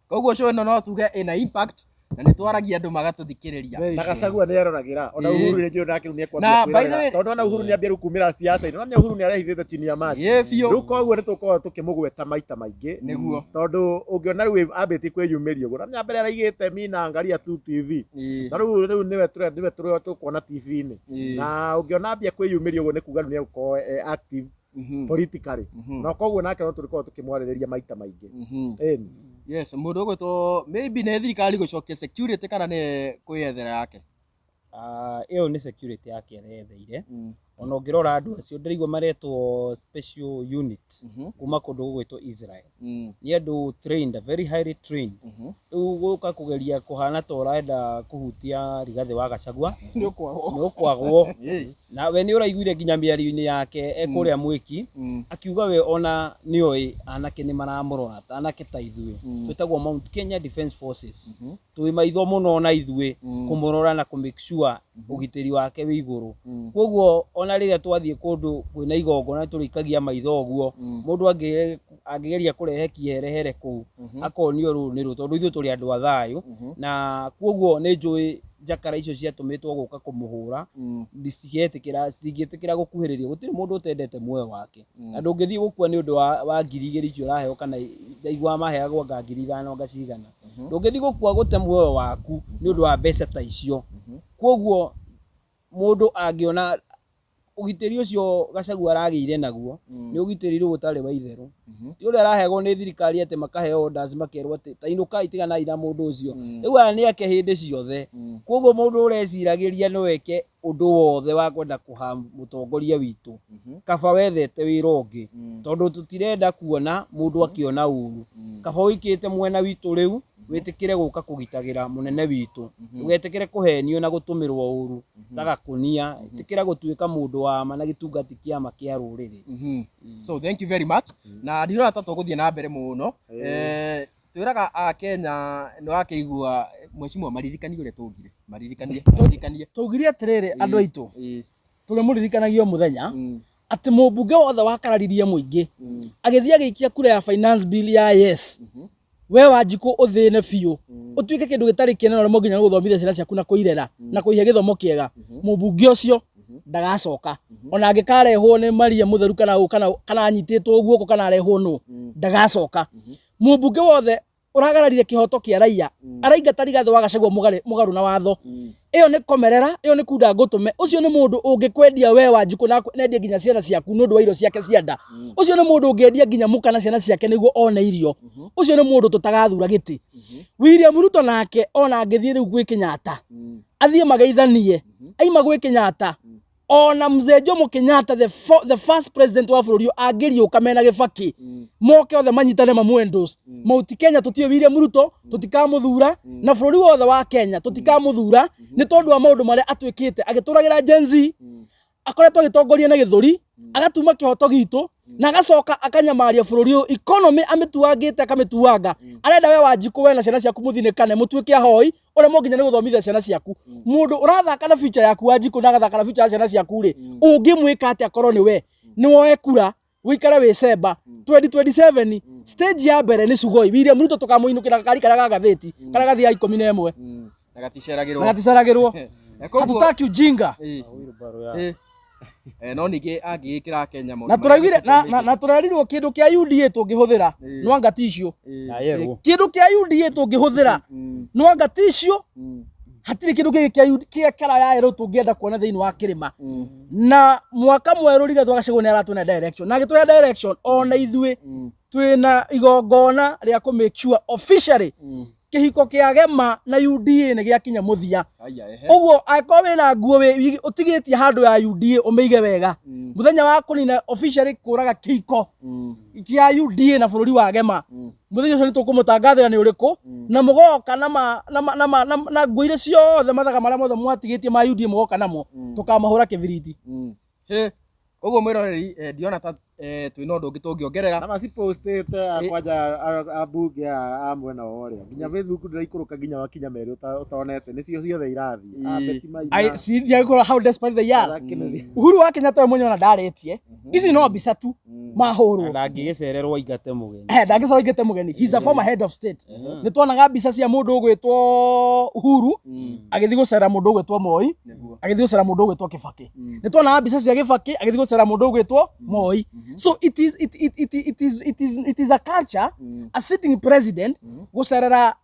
Koguo show ĩno no tuge ĩna impact na nĩ twaragia andũ magatũthikĩrĩria. Very Na true. Gachagua nĩ eroragĩra ona Ĩĩ. Uhuru nĩ njũĩ nake rĩu nĩ Na, ekwambia by the kwĩrorera, way- tondũ ona Uhuru nĩ ambia rĩu kumĩra siasa-inĩ, no nĩ Uhuru nĩ arehithĩte chini ya maji. Ĩĩ biũ. Rĩu koguo nĩ tũkoragwo tũkĩmũgweta maita maingĩ. Nĩguo. Tondũ ũngĩona rĩu ambĩtie kwĩyumĩria ũguo, na nĩ mbere araigĩte mina angalia tu TV. Ĩĩ. Na rĩu rĩu nĩwe tũre nĩwe tũre tũkuona TV-inĩ. Ĩĩ. Na ũngĩona ambia kwĩyumĩria ũguo nĩ kuga rĩu nĩ egũkorwo e active politically. Na koguo nake no tũrĩkorwo tũkĩmwarĩrĩria maita maingĩ. Ĩni. Yes, mũndũ ũgwĩtwo maybe nĩ thirikari gũcokia security kana nĩ kwĩyethera yake. Ah, ĩyo nĩ security yake aretheire. Ona ũngĩrora andũ acio ndĩraigua maretwo special unit kuma kũndũ gũgwĩtwo Israel. Nĩ andũ trained, very highly trained. Rĩu gũka kũgeria kũhana ta ũrenda kũhutia Rigathĩ wa Gachagua Nĩ ũkwagwo. nĩ ũkwagwo. Ĩĩ. Na we nĩ ũraiguire nginya mĩario-inĩ yake e kũrĩa Mwĩki, akiuga we ona nĩoĩ anake nĩ maramũrora, ta anake ta ithuĩ twĩtagwo Mount Kenya Defence Forces, twĩ maitho mũno na ithuĩ kũmũrora na kũ make sure ũgitĩri wake wĩ igũrũ. Koguo ona rĩrĩa twathiĩ kũndũ kwĩna igongona tũrĩikagia maitho ũguo, mũndũ angĩgeria kũrehe kĩherehere kũu akonio rũrũ nĩ rũ, tondũ ithuĩ tũrĩ andũ a thayũ. Na koguo nĩ njũĩ njakara icio ciatũmĩtwo gũka kũmũhũra citingĩtĩkĩra citingĩtĩkĩra gũkuhĩrĩria. Gũtirĩ mũndũ ũtendete muoyo wake, na ndũngĩthiĩ gũkua nĩ ũndũ wa 2000 icio ũraheo, kana ndaiguaga maheagwo anga 5000 anga cigana. Ndũngĩthiĩ gũkua gũte muoyo waku nĩ ũndũ wa mbeca ta icio. Koguo mũndũ angĩona ũgitĩri ũcio Gachagua aragĩire naguo nĩ ũgitĩri rĩu ũtarĩ wa itherũ, ti ũrĩa araheagwo nĩ thirikari atĩ makaheo orders makerwo atĩ ta inũkai tiganai na mũndũ ũcio. Rĩu aya nĩ ake hĩndĩ ciothe. Koguo mũndũ ũreciragĩria no eke ũndũ wothe wa kwenda kũha mũtongoria witũ, kaba wethete wĩra ũngĩ, tondũ tũtirenda kuona mũndũ akĩona ũru. Kaba ũikĩte mwena witũ rĩu wĩtĩkĩre gũka kũgitagĩra mũnene witũ, ndũgetĩkĩre kũhenio na gũtũmĩrwo ũru ta gakũnia. Ĩtĩkĩra gũtuĩka mũndũ wa ma na gĩtungati kĩa ma kĩa rũrĩrĩ. So thank you very much. Na ndirona ta tũgũthiĩ na mbere mũno. Twĩraga a Kenya nĩ wakĩigua mheshimiwa maririkanie ũrĩa tũngire. Maririkanie, maririkanie. Tũugire atĩrĩrĩ andũ aitũ, Ĩĩ. tũrĩ mũririkanagia o mũthenya atĩ mũmbunge wothe wakararirie mũingĩ agĩthiĩ agĩikia kura ya finance bill ya yes, we Wanjikũ ũthĩne biũ, ũtuĩke kĩndũ gĩtarĩ kĩene na ũremwo nginya nĩ gũthomithia ciana ciaku na kũirera na kũihe gĩthomo kĩega, mũmbunge ũcio ndagacoka. Ona angĩkarehwo nĩ Maria mũtheru kana ũ, kana anyitĩtwo guoko kana arehwo nũ, ndagacoka. Mũmbunge wothe ũragararire kĩhoto kĩa raia araingata Rigathĩ wa Gachagua mũgarũ na watho, ĩyo nĩ komerera, ĩyo nĩ kunda ngũtũme. Ũcio nĩ mũndũ ũngĩkwendia we Wanjikũ na nendie nginya ciana ciaku nĩ ũndũ wa irio ciake cia nda. Ũcio nĩ mũndũ ũngĩendia nginya mũka na ciana ciake nĩguo one irio. Ũcio nĩ mũndũ tũtagathura gĩtĩ. William Ruto nake ona angĩthiĩ rĩu gwĩ Kenyatta, athiĩ mageithanie, aima gwĩ Kenyatta, ona mzee Jomo Kenyatta the first president wa bũrũri ũyũ angĩriũka mena Gĩbakĩ, moke othe manyitane mamwendorse, Mount Kenya tũtiũĩ William Ruto, tũtikamuthura, na bũrũri wothe wa Kenya tũtikamuthura nĩ tondũ wa maũndũ marĩa atuĩkĩte agĩtũragĩra Gen Z, akoretwo agĩtongoria na gĩthũri, agatuma kĩhoto gitũ na agacoka akanyamaria bũrũri ũyũ, economy amĩtuangĩte akamĩtuanga. Arenda we Wanjikũ, we na ciana ciaku mũthinĩkane, mũtuĩke ahoi, ũremwo nginya nĩ gũthomithia ciana ciaku. Mũndũ ũrathaka na future yaku Wanjikũ na agathaka na future ya ciana ciaku rĩ, ũngĩmwĩka atĩa korwo nĩ we nĩ woe kura wĩikare wĩ cemba 2027? Stage ya mbere nĩ Sugoi. William Ruto tũkamũinũkĩra gakari karĩa ga gathĩti karĩa gathiaga 11. Na gaticeragĩrwo. Na gaticeragĩrwo. Na koguo- Hatutaki ujinga. Ĩĩ. Ĩĩ. No ningĩ angĩgĩkĩra Kenya maũndũ Na marĩa tũraiguire na mekĩtwo na tũrerirwo kĩndũ kĩa UDA tũngĩhũthĩra no anga ti icio. Na yerwo. Kĩndũ kĩa UDA tũngĩhũthĩra no anga ti icio. Hatirĩ kĩndũ kĩngĩ kĩa kĩa kara ya erũ tũngĩenda kuona thĩinĩ wa kĩrĩma. Na mwaka mwerũ Rigathĩ wa Gachagua nĩ aratũhe direction, na agĩtũhe direction ona ithuĩ twĩna igongona rĩa kũ make sure officially. Kĩhiko kĩa Gema na UDA nĩ gĩakinya mũthia. Aya, ehe. Ũguo angĩkorwo wĩna nguo ũtigĩtie handũ ya UDA, ũmĩige wega. Mũthenya wa kũnina officially kũraga kĩhiko kĩa UDA na bũrũri wa Gema, mũthenya ũcio nĩ tũkũmũtangathĩra nĩ ũrĩkũ, na mũgoka na ma, na ma, na ma, na, na nguo iria ciothe, mathaga marĩa mothe mwatigĩtie ma UDA, mũgoka namo tũkamahũra kĩbiriti. Hĩ, koguo mwĩroreri, ndiona ta twĩna ũndũ ũngĩ tũngĩongerera. Na macipostĩte kwanja ambunge a mwena wa ũrĩa nginya Facebook ndĩraikũrũka nginya wakinya merĩ ũtonete nĩcio ciothe irathiĩ. A Betty Maina, I see, ndiagĩkorwo how desperate they are. Arĩa Kennedy. Uhuru wa Kenyatta we mwenyewe ona ndarĩtie, ici no mbica tu mahũrwo. Ndangĩgĩcererwo aingate mũgeni. Eh, ndangĩcorwo aingĩte mũgeni. He's a former head of state. Nĩ tuonaga mbica cia mũndũ ũgwĩtwo Uhuru agĩthiĩ gũcera mũndũ ũgwĩtwo Moi, agĩthiĩ gũcera mũndũ ũgwĩtwo Kibaki. Nĩ tuonaga mbica cia Kibaki agĩthiĩ gũcera mũndũ ũgwĩtwo Moi. So it is it it it it is it is it is a culture, a sitting president gũcerera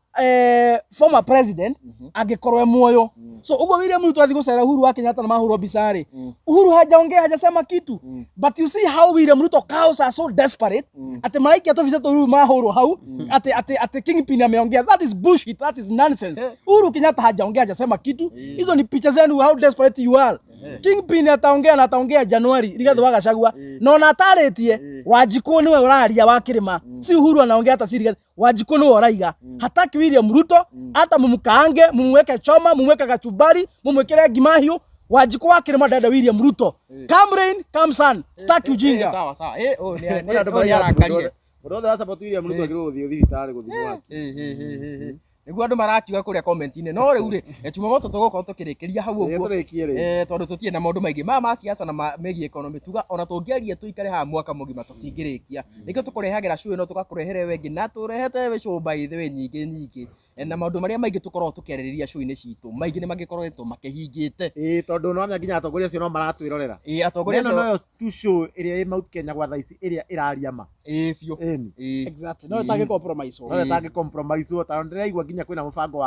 former president angĩkorwo e muoyo. So ũguo William Ruto athiĩ gũcera Uhuru wa Kenyatta na mahũrwo mbica rĩ, Uhuru hajaongea, hajasema kitu. But you see how William Ruto cows are so desperate atĩ maraikia tũbica tũ rĩu mahũrwo hau atĩ Kingpin ameongea. That is bullshit, that is nonsense. Uhuru Kenyatta hajaongea, hajasema kitu. Hizo ni picha zenu, how desperate you are. Kingpin ataongea na ataongea Januari, Rigathi wa Gachagua, na ona atarĩtie, Wanjikũ nĩwe ũraria wa kĩrĩma, si Uhuru anaongea, hata si Rigathi. Wanjikũ nĩwe ũraiga hataki William Ruto, hata mumkaange, mumweke choma, mumweke kachumbari, mumwekere ngima hiũ. Wanjikũ wa kĩrĩma ndenda William Ruto. Come rain, come sun, tutaki ujinga. Sawa sawa, ũyũ Kwĩna andũ ũyũ nĩ maraiga arakarire. Mũndũ wothe wa support William Ruto agĩrĩirwo gũthiĩ thibitarĩ gũthimwo hakiri. Nĩguo andũ marakiuga kũrĩa comment-inĩ. No rĩu rĩ, Chumamoto, tũgũkorwo tũkĩrĩkĩria hau ũguo. Tũrĩkie rĩ. Tondũ tũtirĩ na maũndũ maingĩ maya ma siasa na megiĩ economy, tuga ona tũngĩaria tũikare haha mwaka mũgima tũtingĩrĩkia. Nĩkĩo tũkũrehagĩra show ĩno, tũgakũrehere we ĩngĩ na tũrehete we show by the way nyingĩ nyingĩ. Na maũndũ marĩa maingĩ tũkoragwo tũkĩarĩrĩria show-inĩ citũ, maingĩ nĩ magĩkoretwo makĩhingĩte. Ĩĩ, tondũ no nginya atongoria acio no maratwĩrorera. Ĩĩ, atongoria Ĩno acio. noyo tu show ĩrĩa ĩ Mount Kenya gwa thaa ici ĩrĩa ĩraria ma. Ĩĩ biũ. Ĩni. Exactly, no ĩtangĩ compromise. No ĩtangĩ compromise, tondũ ndĩraigua nginya kwĩna mũbango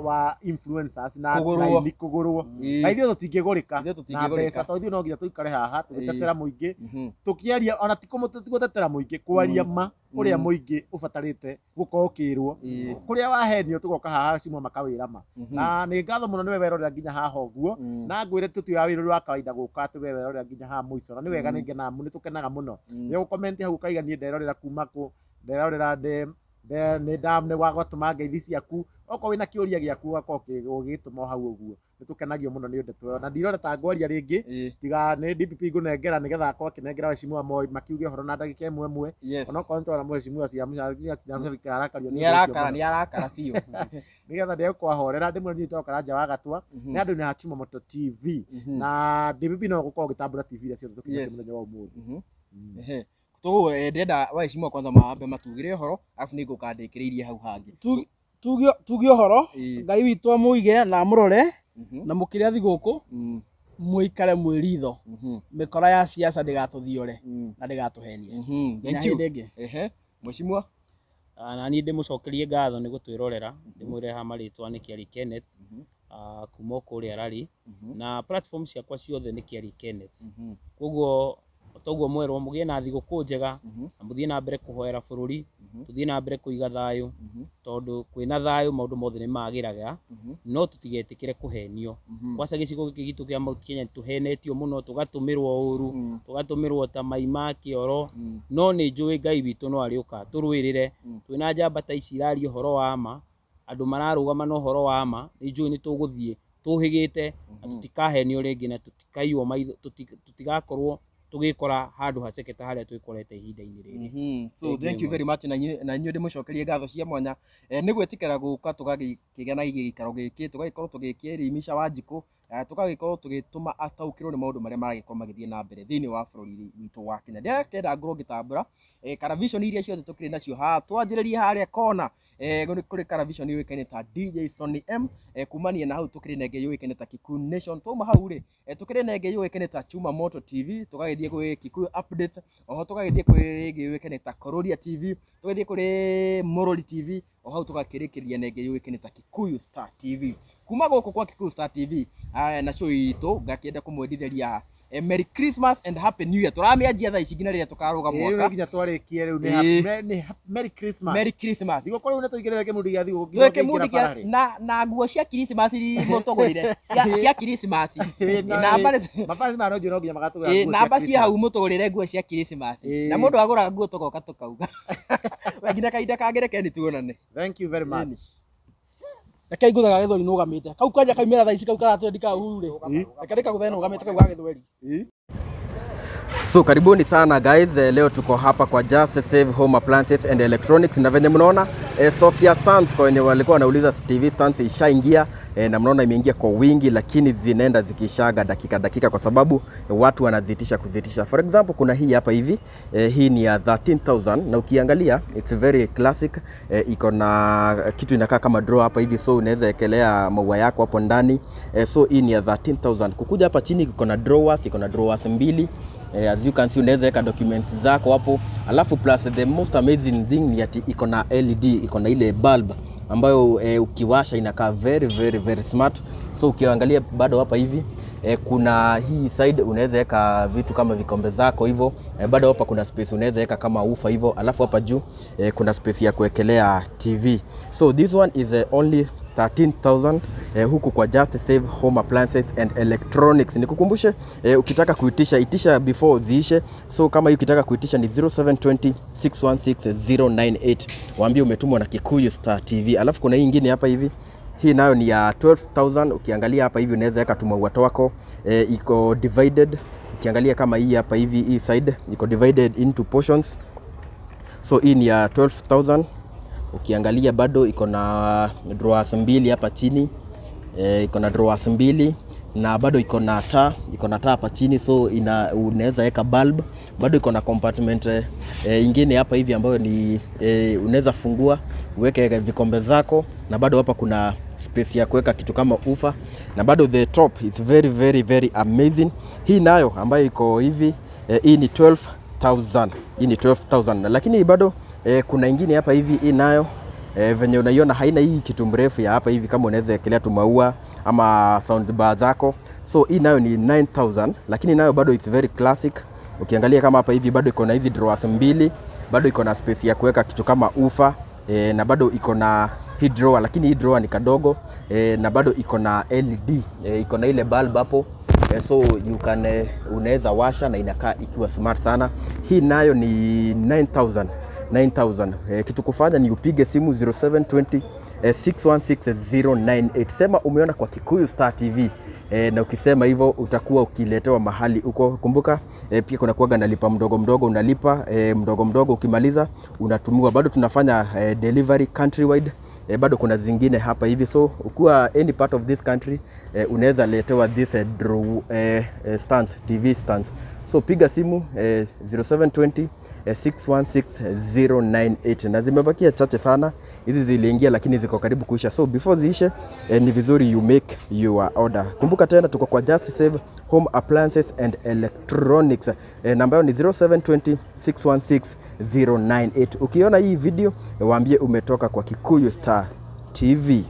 wa influencers na Kũgũrwo. na aini kũgũrwo. Na ithuĩ tũtingĩgũrĩka Ithuĩ na tũtingĩgũrĩka. mbeca, tondũ ithuĩ no nginya tũikare haha tũgĩtetera mũingĩ, tũkĩaria, ona ti gũtetera mũingĩ, kwaria ma ũrĩa mũingĩ ũbatarĩte gũkorwo ũkĩrwo. Kũrĩa wahenio, tũgoka haha cimwe makawĩra ma. Na nĩ ngatho mũno nĩwe werorera nginya haha ũguo, na ngwĩre tũtioya wĩra ũrĩ wa kawaida gũka atĩ we werorera nginya haha mũico, na nĩ wega, nĩ ngenaga nĩ tũkenaga mũno nĩ ũgũcomment hau ũkaiga niĩ nderorera kuma kũ, nderorera nĩ nĩ wagwatũma ngeithi ciaku, okorwo wĩna kĩũria gĩaku ũgakorwo ũgĩgĩtũma o hau ũguo. Nĩ tũkenagio mũno nĩ ndeto ĩyo, na ndirona ta ngwaria rĩngĩ, tiga nĩ DPP ngũnengera nĩgetha akorwo akĩnengera waheshimiwa Moi makiuge ũhoro na ndagĩka ĩmwe ĩmwe. Onokorwo nĩtwona mheshimiwa cia arakario Nĩ arakara, nĩ arakara biũ. Nĩgetha ndegũkũahorera, ndĩmwe nyitagwo Karanja wa Gatwa nĩ andũ nĩ a Chuma Moto TV, na DPP no gũkorwo ũgĩtambũra TV iria ciothe tũkinya mũthenya wa ũmũthĩ. Ehe. Toguo ndĩrenda waheshimiwa kwanza mambe matugĩre ũhoro, arabu nĩ ngũka ndĩkĩrĩirie hau hangĩ. Tuge ũhoro. Ngai witũ amũige na amũrore, na mũkĩrĩa thigũkũ mũikare mwĩ ritho, mĩkora ya siasa ndĩgatũthiore na ndĩgatũhenie. Nginya Thank you. hĩndĩ ĩngĩ. Ehe, mheshimiwa. Na niĩ ndĩmũcokerie ngatho nĩ gũtwĩrorera, ndĩmwĩre ha marĩtwa nĩ Kĩari Kenneth, kuma o kũrĩa Rari, na platform ciakwa ciothe nĩ Kĩari Kenneth. Koguo toguo mwerwo, mũgĩe na thigũkũ njega na mũthiĩ na mbere kũhoera bũrũri, tũthiĩ na mbere kũiga thayũ, tondũ kwĩna thayũ maũndũ mothe nĩ magĩraga. No tũtigetĩkĩre kũhenio. Kwaca gĩcigo gĩkĩ gitũ kĩa Mount Kenya tũhenetio mũno, tũgatũmĩrwo ũru, tũgatũmĩrwo ta mai ma kĩoro, no nĩ njũĩ Ngai witũ no arĩũka tũrũĩrĩre. Twĩna njamba ta ici iraria ũhoro wa ma, andũ mararũgama na ũhoro wa ma, nĩ njũĩ nĩ tũgũthiĩ tũhĩgĩte na tũtikahenio rĩngĩ na tũtikaiywo maitho, tũtigakorwo tũgĩkora handũ haceke ta harĩa twĩkorete ihinda-inĩ rĩrĩ. So Thank thank you you very much, na inyuĩ ndĩmũcokerie ngatho cia mwanya nĩ gwĩtĩkĩra gũka tũgagĩkĩgĩa na gĩikaro gĩkĩ, tũgagĩkorwo tũgĩkĩelimisha Wanjikũ, tũgagĩkorwo tũgĩtũma ataũkĩrwo nĩ maũndũ marĩa maragĩkorwo magĩthiĩ na mbere thĩinĩ wa bũrũri witũ wa Kenya. Ndĩrakĩenda ngorwo ngĩtambũra Caravision iria ciothe tũkĩrĩ nacio haha, twanjĩrĩrie harĩa kona, kũrĩ Caravision yũĩkaine ta DJ Sony M, kumania na hau tũkĩrĩ na ĩngĩ yũĩkaine ta Kikuyu Nation. Twauma hau rĩ, tũkĩrĩ na ĩngĩ yũĩkaine ta Chuma Moto TV, tũgagĩthiĩ gwĩ Kikuyu Updates, oho tũgagĩthiĩ kwĩ ĩngĩ yũĩkaine ta Kororia TV, tũgagĩthiĩ kũrĩ Morori TV, o hau tũgakĩrĩkĩria na ĩngĩ yũĩkaine ta Kikuyu Star TV. Kuma gũkũ kwa Kikuyu Star TV, na show itũ, ngakĩenda kũmwendithĩria Merry Christmas and Happy New Year. Tũramĩanjia thaa ici nginya rĩrĩa tũkarũga Ĩĩ, rĩu mwaka. nginya twarĩkie rĩu nĩ Merry Christmas. Merry Christmas. Thigũkũ rĩu nĩ tũingĩrĩte kĩmundi gĩa thigũkũ nginya Twĩ kĩmundi ũngĩingĩra kĩa bara rĩ. na nguo cia Christmas mũtũgũrĩre cia Christmas. Ĩĩ, na- Namba nĩ- mabasi ma Ronjo no nginya magatũgũra Ĩĩ, nguo cia namba cia hau Christmas. mũtũgũrĩre nguo cia Christmas. Ĩĩ. Na mũndũ agũraga nguo tũgoka tũkauga. We nginya kahinda kangĩ reke nĩ tuonane. Thank you very much. Reke ngũthe ga gĩthweri nũgamĩte kau kwanja kaumĩra thaa ici kau karatwendi ka Uhuru rĩ, reke ndĩkagũthe nũgamĩte kau ga gĩthweri. So karibuni sana guys, leo tuko hapa kwa Just Save Home Appliances and Electronics, na venye mnaona stock ya stands kwa wenye walikuwa wanauliza TV stands ishaingia, na mnaona imeingia kwa wingi, lakini zinaenda zikishaga dakika dakika kwa sababu watu wanazitisha kuzitisha. For example, kuna hii hapa hivi, hii ni ya 13,000 na ukiangalia it's very classic, iko na kitu inakaa kama drawer hapa hivi, so unaweza ekelea maua yako hapo ndani, so hii ni ya 13,000. Kukuja hapa chini iko na drawers, iko na drawers mbili. As you can see unaweza weka documents zako hapo, alafu plus the most amazing thing ni ati iko na LED, iko na ile bulb ambayo ukiwasha inakaa very very very smart. So ukiangalia bado hapa hivi kuna hii side unaweza weka vitu kama vikombe zako hivyo, bado hapa kuna space unaweza weka kama ufa hivyo, alafu hapa juu kuna space ya kuwekelea TV. So this one is only 13,000 huku kwa Just Save Home Appliances and Electronics. Nikukumbushe ukitaka kuitisha itisha before ziishe. So kama hii ukitaka kuitisha ni 0720 616 098, waambie umetumwa na Kikuyu Star TV. Alafu kuna hii ingine hapa hivi, hii nayo ni ya 12,000. Ukiangalia hapa hivi unaweza weka tumaua twako, iko divided. Ukiangalia kama hii hapa hivi, hii side iko divided into portions, so hii ni ya 12,000. Ukiangalia bado iko na drawers mbili hapa chini, iko na drawers mbili na bado iko na taa, iko na taa hapa chini, so ina unaweza weka bulb. Bado iko na compartment ingine hapa hivi ambayo ni unaweza fungua uweke vikombe zako, na bado hapa kuna space ya kuweka kitu kama ufa, na bado the top is very very very amazing. Hii nayo ambayo iko hivi, hii ni 12,000, hii ni 12,000, lakini bado kuna ingine hapa hivi, hii nayo venye unaiona haina hii kitu mrefu ya hapa hivi kama unaweza ekelea tu maua ama sound bar zako. So hii nayo ni 9000, lakini nayo bado it's very classic. Ukiangalia kama hapa hivi bado iko na hizi drawers mbili, bado iko na space ya kuweka kitu kama ufa, na bado iko na hii drawer, lakini hii drawer ni kadogo, na bado iko na LED, iko na ile bulb hapo, so you can unaweza washa na inakaa ikiwa smart sana. Hii nayo ni 9000 9000. Kitu kufanya ni upige simu 0720 616 098, sema umeona kwa Kikuyu Star TV. Na ukisema hivyo utakuwa ukiletewa mahali uko. Kumbuka pia kuna kuwaga nalipa mdogo mdogo, unalipa mdogo mdogo, ukimaliza unatumiwa. Bado tunafanya delivery countrywide. Bado kuna zingine hapa hivi, so ukiwa any part of this country unaweza letewa this draw, stands, TV stands. So piga simu 0720 616 098, na zimebakia chache sana hizi ziliingia, lakini ziko karibu kuisha, so before ziishe ni vizuri you make your order. Kumbuka tena tuko kwa Just Save Home Appliances and Electronics, namba yao ni 0720 616 098. Ukiona hii video waambie umetoka kwa Kikuyu Star TV.